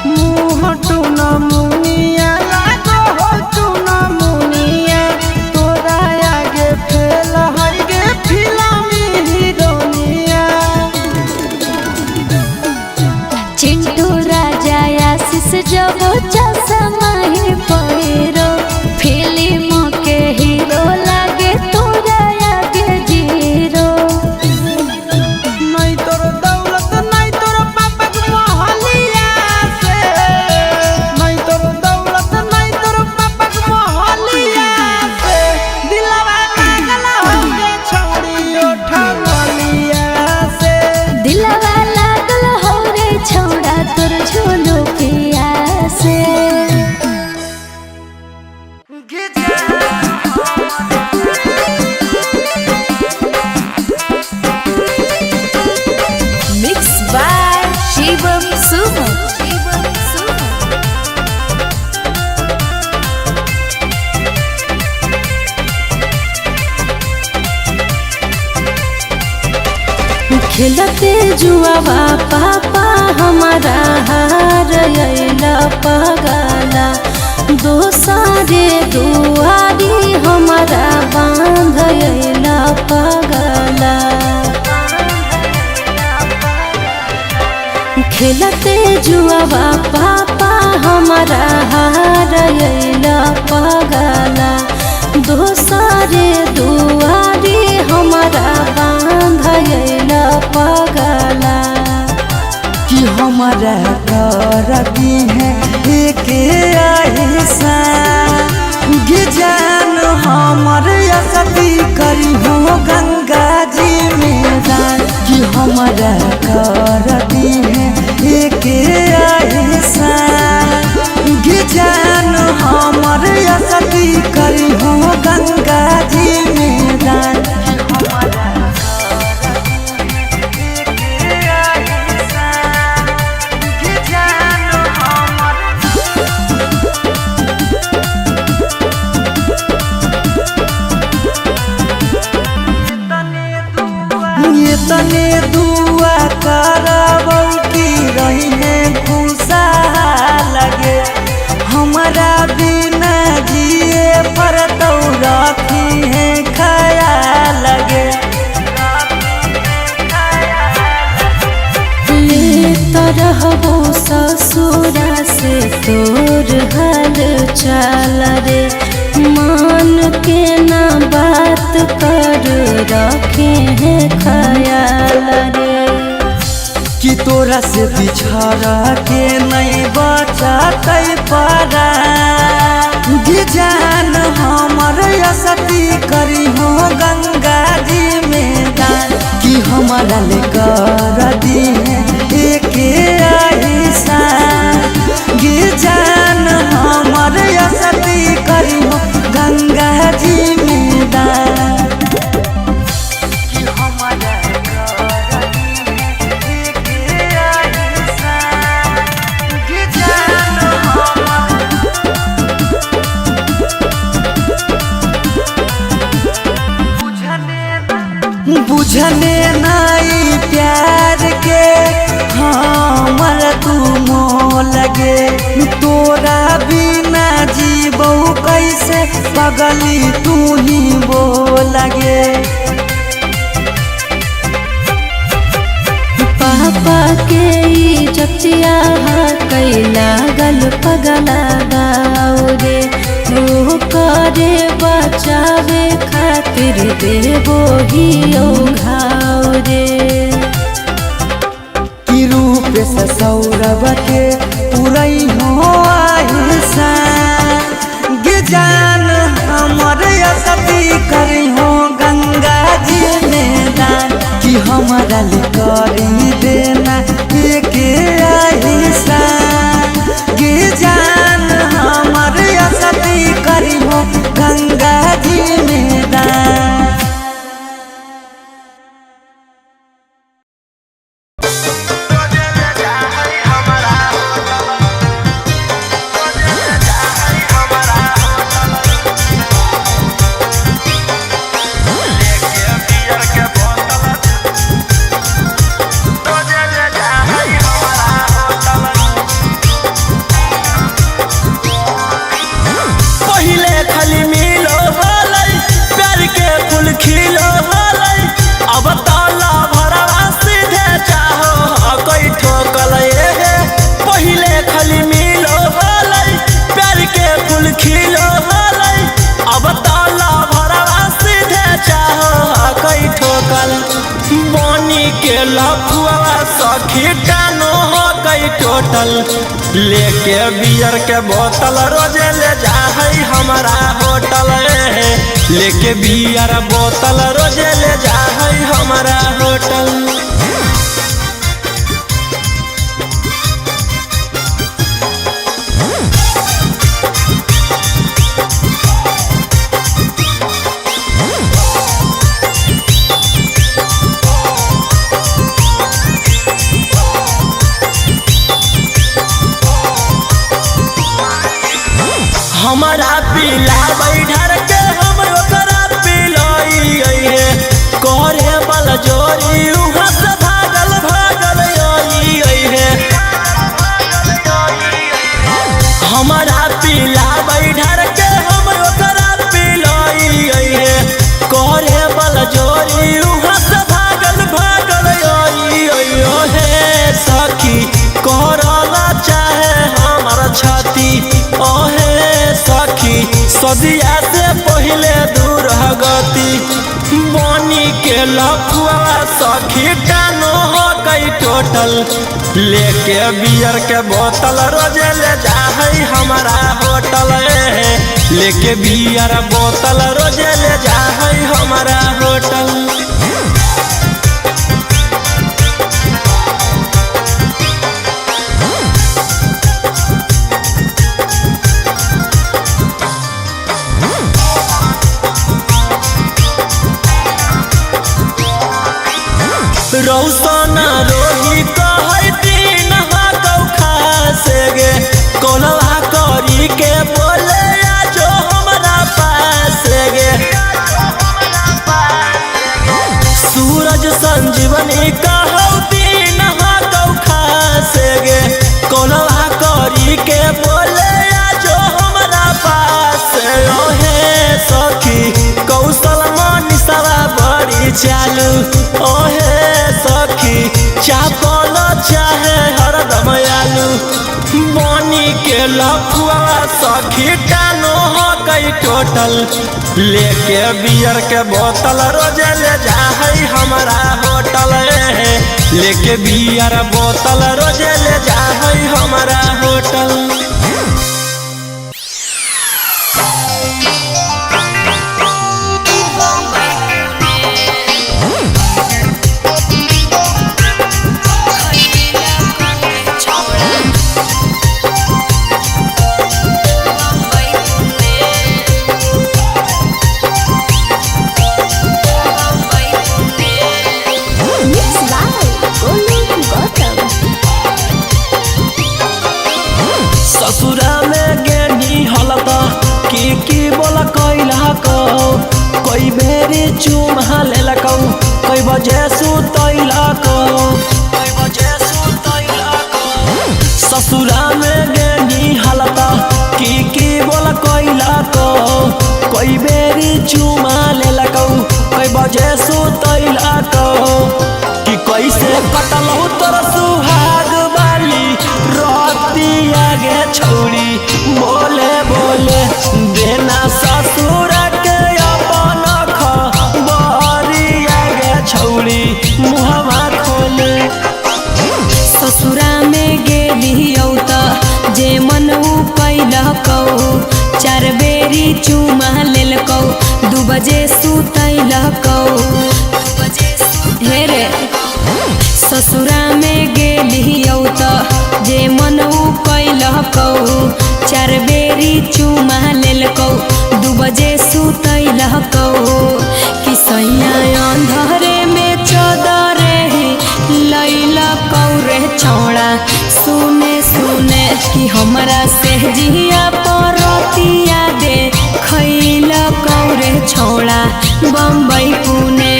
मुँह टूना मुनिया लागो हो टूना मुनिया तोरा आगे फेल हई गे फिल्मी हीरोनिया। चिंटू राजा आशीष जब चश्मा ही पहिरो फिल्म के हीरो लागे तोरा आगे जीरो। नहीं तोर दौलत नहीं तोर पापा के मोहलिया से, नहीं तोर दौलत नहीं तोर पापा के मोहलिया से दिलवा लागल हवे छौड़ी ओठलिया से। दिलवा लागल हो रे छौड़ा तोर झोलो पिया से। Mix by Shivam Suman. Shivam Suman. खेलते जुआवा पापा हमारा हार अइला पगला दोसरे दुआरी हमारा बांध अइला पगला। खेलते जुआवा पापा हमारा हार अइला पगला दोसरे दुआरी हमारा बांध अइला पगला। कि हमारा कर दी है एक ऐसा जान हमर असती करी हो गंगा जी में दान। कि हमारा कर दी है एक ऐसा जान हमर असती करी हो गंगा जी में दान। ये तने दुआ करबौ की रही है खुशा लगे हमारा बिना जिए पर तो रखी है खया लगे। ले तरहबो ससुरा से तोर हाल चाल रे मान के ना बात कर रखे हैं ख्याल रे। कि तोरा से बिछड़ के नहीं बचतै परा जान हमर असती करी हो गंगा जी में दान। कि हमारा ले कर दी है एक ऐसा जान हमर असती करी हो गंगा जी में दान। बुझने नाई प्यार के हमर तू मोह लगे तोरा बिना जीबौ कैसे पगली तू ही बोलगे। पागल पगला बाओ रे। ओ करे बचावे खातिर देबो ही ओ घाव रे। कि रूप से सौरभ के पुरई हो आहिसा गे जान हमर सती करी हो गंगा जी में दान कि हमारा ले करी देना के आहिसा गे जान हमर सती करी हो गंगा जी में दान। पहिले खाली मिलो होलै प्यार के फूल खिलो होलै अब ताला भरवा सीधे चाहो कोई ठोकल हे। पहिले खाली मिलो होलै प्यार के फूल खिलो होलै अब ताला भरवा सीधे चाहो कोई ठोकल बनी के लफुआ सखी टानो हो कई टोटल लेके बियर के बोतल रोजे ले जा है हमारा होटल लेके बियर बोतल रोजे ले जा है हमारा होटल। हमारा पीला बैठर के हम ओकरा पिलाई हे करे बल जोरी उहाँ से भागल भागल आई हे। हमारा पीला बैठर के हम ओकरा पिलाई हे करे बल जोरी उहाँ से भागल भागल आई हे। सखी करला चाहे हमर छाती ओहे सखी सदिया से पहले दूर गति बनी के लफुआ सखी टानो हो कई टोटल लेके बियर के बोतल रोजे ले जा है हमारा होटल लेके बियर बोतल रोजे ले जा है हमारा होटल। रौसना रोही कहै दिन कौखा से गे कोलवा करी के बोले आ जो हमरा पास गे। सूरज संजीवनी कहौ दिन कौखा से गे कोलवा करी के बोले आ जो हमरा पास ओहे सखी कौशल मनीषवा बड़ी चालू ओहे सखी चापल चाहे हरदम आलू बनी के लफुआ सखी टानो हो कई टोटल लेके बियर के बोतल रोजे ले जा है हमारा होटल लेके बियर बोतल रोजे ले जा है हमारा hotel. Mix by Golu Gautam. ससुरा में गेनी हलत की की बोल कैला कौ कई बेरी चुमा लेलकौ कई बजे सुतैला कौ कई बजे सुतैला कौ। ससुरा में गेनी हलत की की बोल कैला कौ कई बेरी चुमा लेलकौ कई बजे सुतैला कौ कि कैसे कटलहु तोर सुहाग बाली रतिया गे छौड़ी बोले बोले देना ससुर के अपन खबरिया गे छौड़ी मुहवा खोले। ससुरा में गेलियौ त जे मन उ कैलकौ, चार बेरी चुमा लेलकौ, 2 बजे सुतैलकौ। हे रे ससुरा में गेलियौ त जे मन उ कैलकौ, चार बेरी चुमा लेलकौ, 2 बजे सुतैलकौ। कि सैया अंधरे में चदरे ही लैलकौ रे छौड़ा, सुने सुने कि हमरा से जिया परतिया दे खैलकौ रे छौड़ा बम्बई पुणे।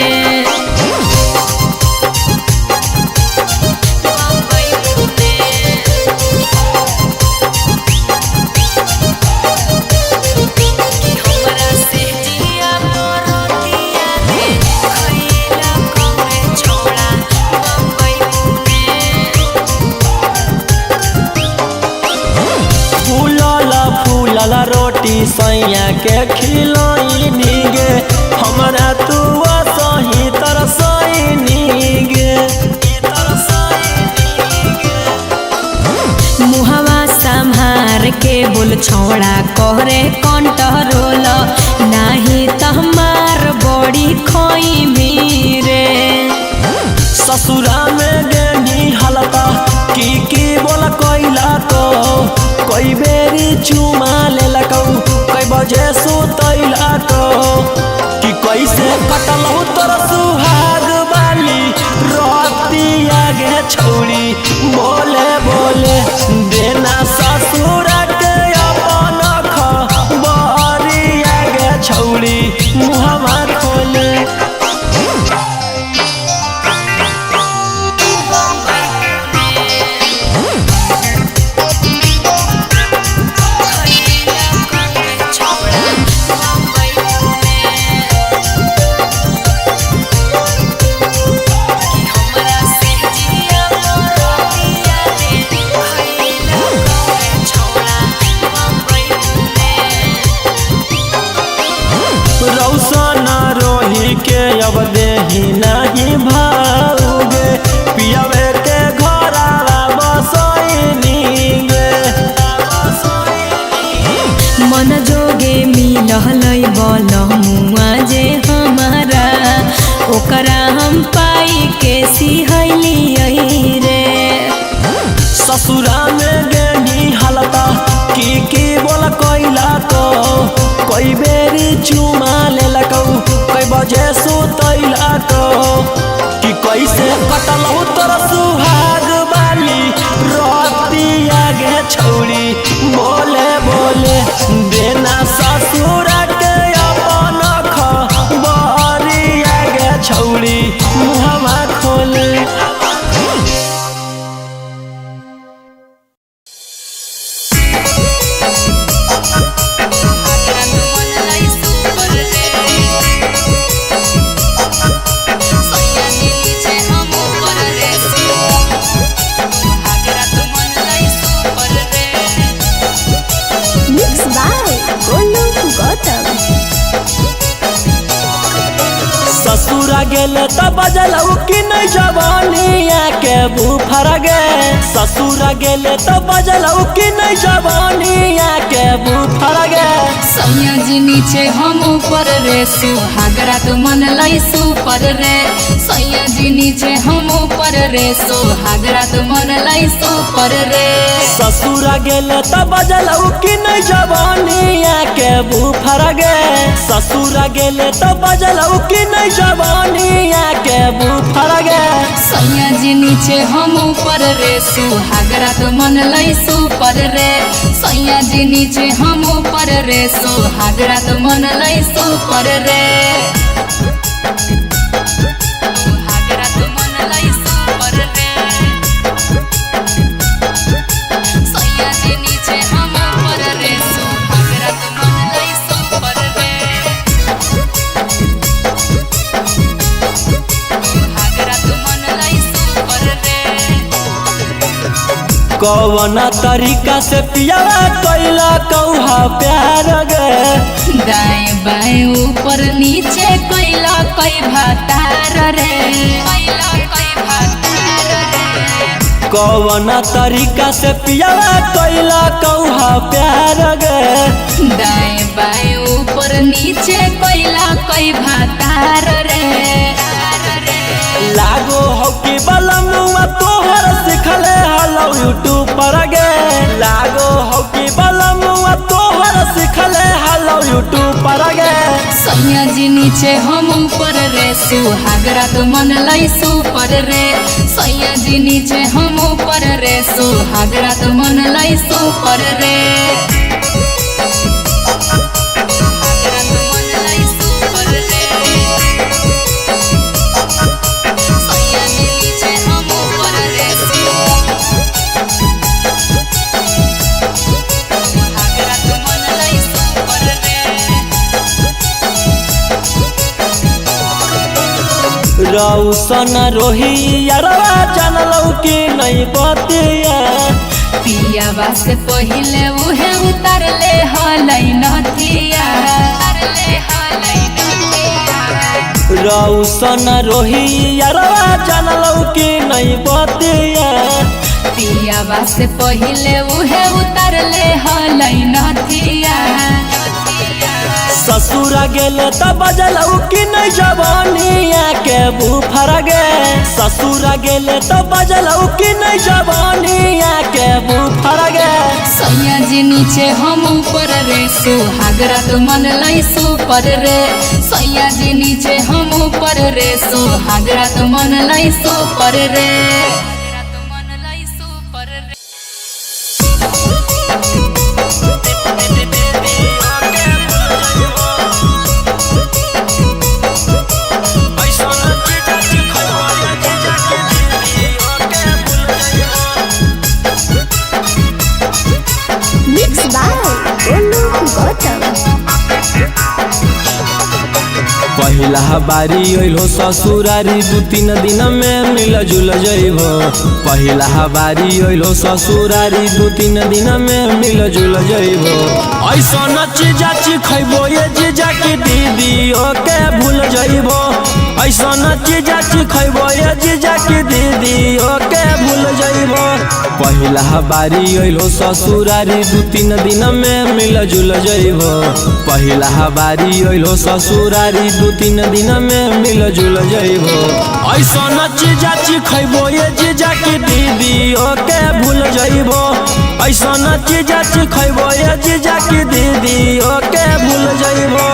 फूलल रोटी सैया के खिलैनी गे, हमरा तू सही तरसैनी गे। मुहवा संहार के बोल छौड़ा करे कंट्रोल, नाही तहमार बड़ी खोई रे। ससुरा में गेनी हलता की की बोल कैला तो, कई बेरी चुमा लेलकौ, कई बजे सुतैला तो, कि कैसे कटलौ तोर सुहाग वाली रतिया गे छौड़ी बोले बोले देना ससुर के अपन खबरिया गे छौड़ी मुहवा खोले। रौशन रोही के अब देही नहीं भाऊगे, पियवे के घरावा बसैनी गे। मन जोगे मिलहलै बलमुआ जे हमारा, ओकरा हम पाई के सिहैलियै रे। ससुरा में गेनी हलता की की बोल कैला तो, कई बेरी चुमा लेलकौ, कई बजे सुतैला तो, कि कैसे कटलौ तोर सुहाग वाली रतिया गे छौड़ी बोले बोले देना ससुर के अपन खबरिया गे छौड़ी मुहवा खोले। Mix by Golu Gautam. ससुरा गेल त बजलौ कि नहीं जवानिया के बुफर गे, ससुरा गेल त बजलौ कि नहीं जवानिया के बुफर गे। सैया जी नीचे हम ऊपर रे सुहागरा तो मन लाई सुपर रे, सैया जी नीचे हम ऊपर रे सुहागरा तो मन लाई सुपर रे। ससुरा गेल त बजलौ कि नहीं जवानिया के बुफर गे, ससुरा गेल त बजलौ कि नहीं जवानिया के बुफर गे। सैया जी नीचे हम ऊपर रे सुहागरा तो मन लाई सुपर रे, सैया जी नीचे हम ऊपर रे सुहागरा तो मन लाई सुपर रे। सुहागरा तो मन लाई सुपर रे, सैया जी नीचे हम ऊपर रे सुहागरा तो मन लाई सुपर रे। सुहागरा तो मन लाई सुपर रे। कौना तरीका से पियावा कैला कौहा प्यार गे। दाएं बाएं ऊपर नीचे कैला कई भातार रे, कैला कई भातार रे। कौना तरीका से पियावा कैला कौहा प्यार गे। दाएं बाएं ऊपर नीचे कैला कई भातार रे। लागो हो कि बलमुआ तोहर सिखले हलो यूट्यूब पर गे। लागो हो कि बलमुआ तोहर सिखले हलो यूट्यूब पर गे। सैया जी नीचे हम ऊपर रे, सुहाग रात मन लाई सुपर रे। सैया जी नीचे हम ऊपर रे, सुहाग रात मन लाई सुपर रे। सुहाग रात मन लाई सुपर रे। सैया जी नीचे हम ऊपर रे, सुहाग रात मन लाई सुपर रे। रौसन रोही यारवा जानलौ कि नहीं बतिया। पियावा से पहिले उहे उतारले हलै नथिया, उतारले हलै नथिया। रौसन रोही यारवा जानलौ कि नहीं बतिया। पियावा से पहिले उहे उतारले हलै नथिया। ससुर गेले त बजलौ कि नहीं जवानिया के बुफर गे। ससुर गेले त बजलौ कि नहीं जवानिया के बुफर गे। सैया जी नीचे हम ऊपर रे, सुहाग रात मन लाई सुपर रे। सैया जी नीचे हम ऊपर रे, सुहाग रात मन लाई सुपर रे। Mix by Golu Gautam. पहिला बारी अइलो ससुरारी दू तीन दिन में मिल जुल जइबो। पहिला बारी अइलो ससुरारी दू तीन दिन में मिल जुल जइबो। ऐसन चीजा खइबो ये जीजा की दीदी ओके भूल जइबो। ऐसन चीजा खइबो ये जीजा की दीदी ओके भूल जइबो। पहिला बारी अइलो ससुरारी दू तीन दिन में मिल जुल जइबो। पहिला बारी अइलो ससुरारी दू तीन दिन में मिल जुल जइबो। ऐसन चीजा खइबो ये जीजा की दीदी ओके भूल जइबो। ऐसन चीजा खइबो ये जीजा की दीदी ओके भूल जइबो।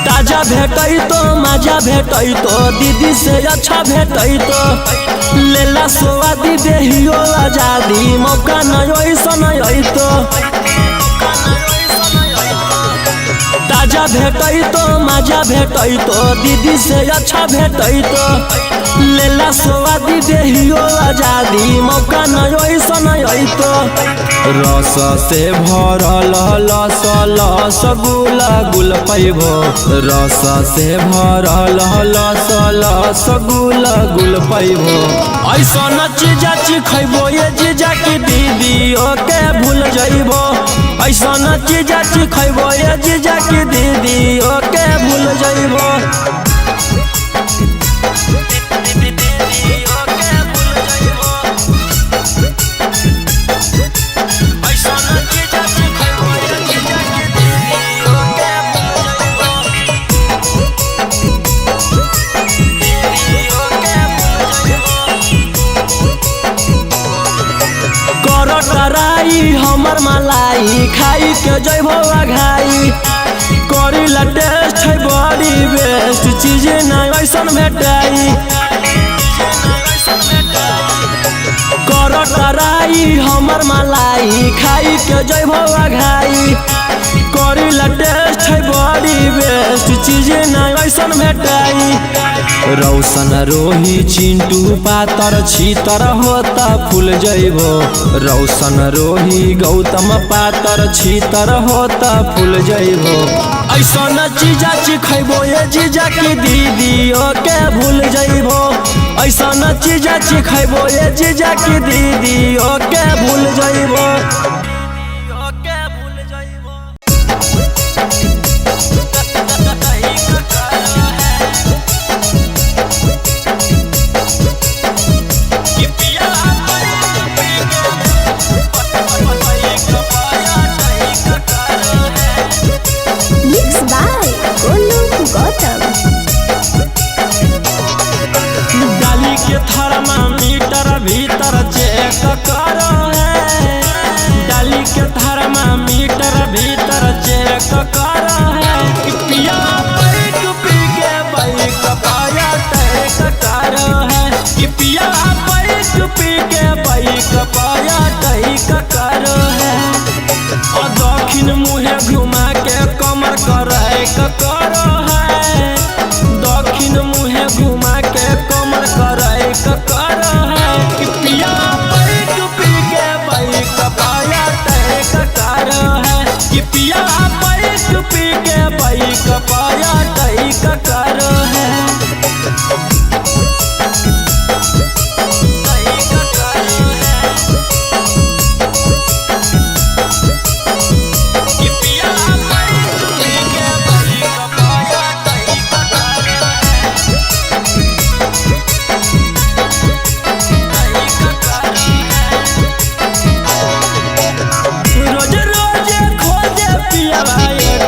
ताजा भेटै तो मजा भेटै तो दीदी से अच्छा भेटै तो। लेला सोआदी देहियो आजादी मौका न ऐसन अइतो। ताजा भेटै तो मजा भेटै तो दीदी से अच्छा भेटै तो। लेला सोआदी देहियो आजादी मौका न ऐसन अइतो। रस से भरल लस लस गुल गुल पैबो। रस से भरल लस लस गुल गुल पैबो। ऐसन चीजा खइबो ये जीजा की दीदी ओके भूल जइबो। ऐसन चीजा खइबो ये जीजा की दीदी ओके भूल जइबो। कराई हमर मलाई खाई के जइबो अघाई। करीला टेस्ट है बड़ी बेस्ट चीज ना ऐसन भेटाई। कर कराई हमर मलाई खाई के जइबो अघाई। करीला टेस्ट है बड़ी बेस्ट चीज ना ऐसन ऐसन भेटाई। रौशन रोही चिंटू पातर छीतर होता फूल जइबो, रौशन रोही गौतम पातर छीतर होता फूल जइबो। ऐसन चीजा चिखैबो ये जीजा की दीदियो के भूल जइबो, ऐसन चीजा चिखैबो ये जीजा की दीदियो के भूल जइबो। Mix by Golu Gautam. डाली के थर्मामीटर भीतर चेक करो है, डाली के थर्मामीटर भीतर चेक करो है। कि पिया बैक पी के बैक पाया टैक करो है, कि पिया बैक पी के बैक पाया टैक करो है। और दक्षिण मुहे घुमा के कमर करे करो है, दक्षिण मुहे घुमा के कमर करे करो है। कि पिया बैक पी के बैक पाया टैक करो है, कि पिया बैक पी के बैक पाया टैक करो है। रोज रोज खोजे पिया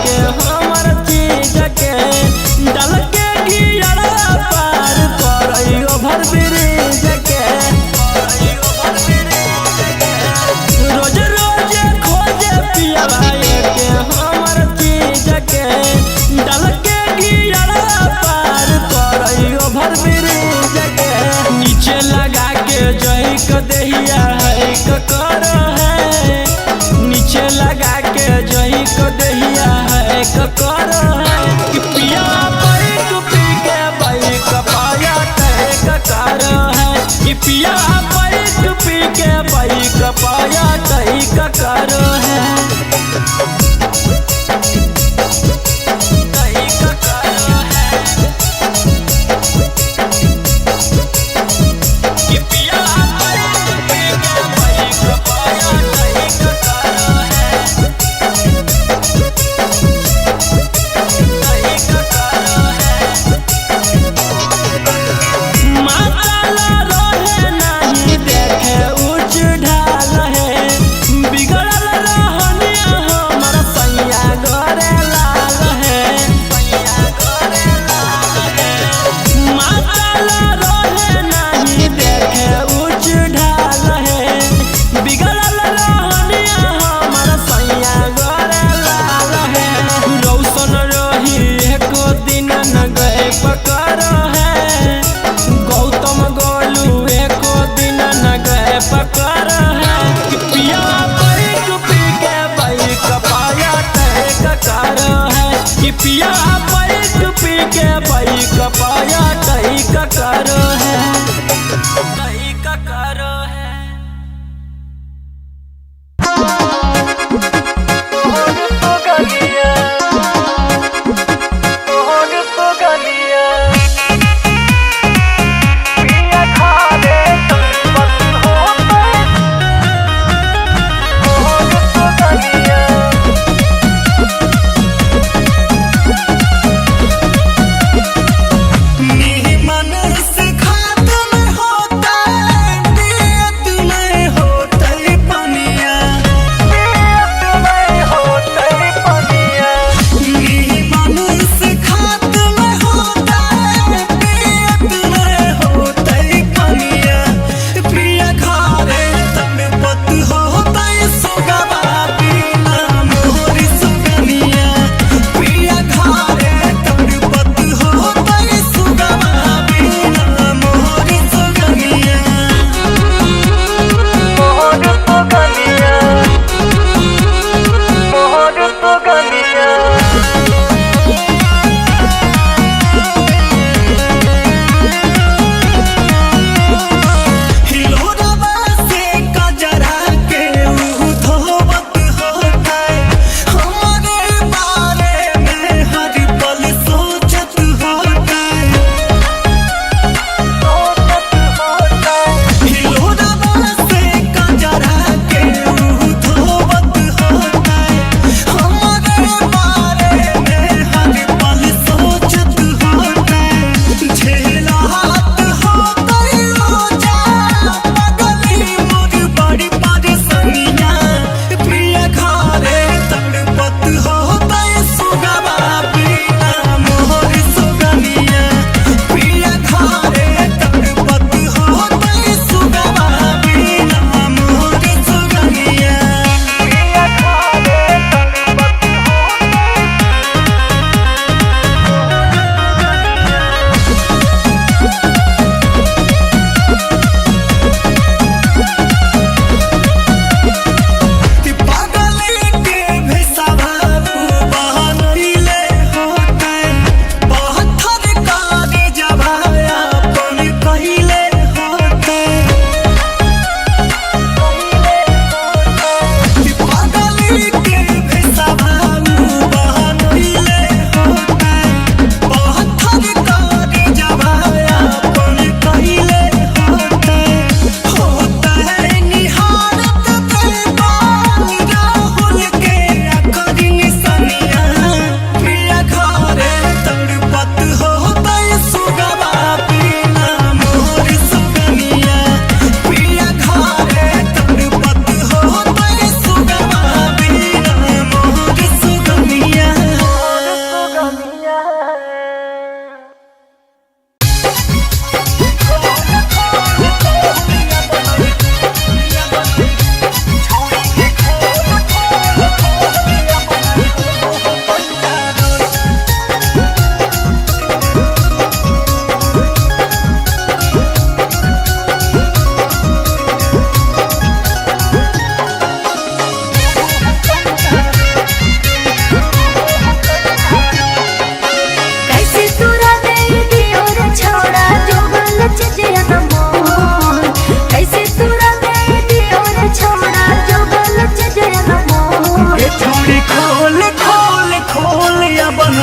के हमर चीज के, डल के गियर पार करई ओभर ब्रिज के। रोज रोज खोजे पिया के हमर चीज के, डल के गियर पार करई ओभर ब्रिज के। नीचे लगा के जई क देहिया है कर है, नीचे लगा के जई को दहिया है कर है। कि पिया बैक पी के बैक पाया टैक कर है, कि पिया बैक पी के बैक पाया टैक कर है। कि पिया बैक पी के बैक पाया टैक कर है। माताला रहे नहीं देखे ऊंच ढाल है, बिगड़ल रहनिया हमर सैया गोरे लाल है। माताला रहे नहीं देखे ऊंच ढाल है, बिगड़ल रहनिया हमर सैया गोरे लाल है। रौशन रही एको दिन न गए पकड़ है, गौतम गोलू एको दिन न गए पकड़ है। कि पिया बैक पी के बैक पाया टैक कर है, कि पिया बैक पी के बैक पाया टैक कर है, टैक कर है। मन से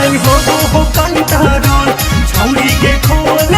नहीं हो हो कंट्रोल। छौरी के खोल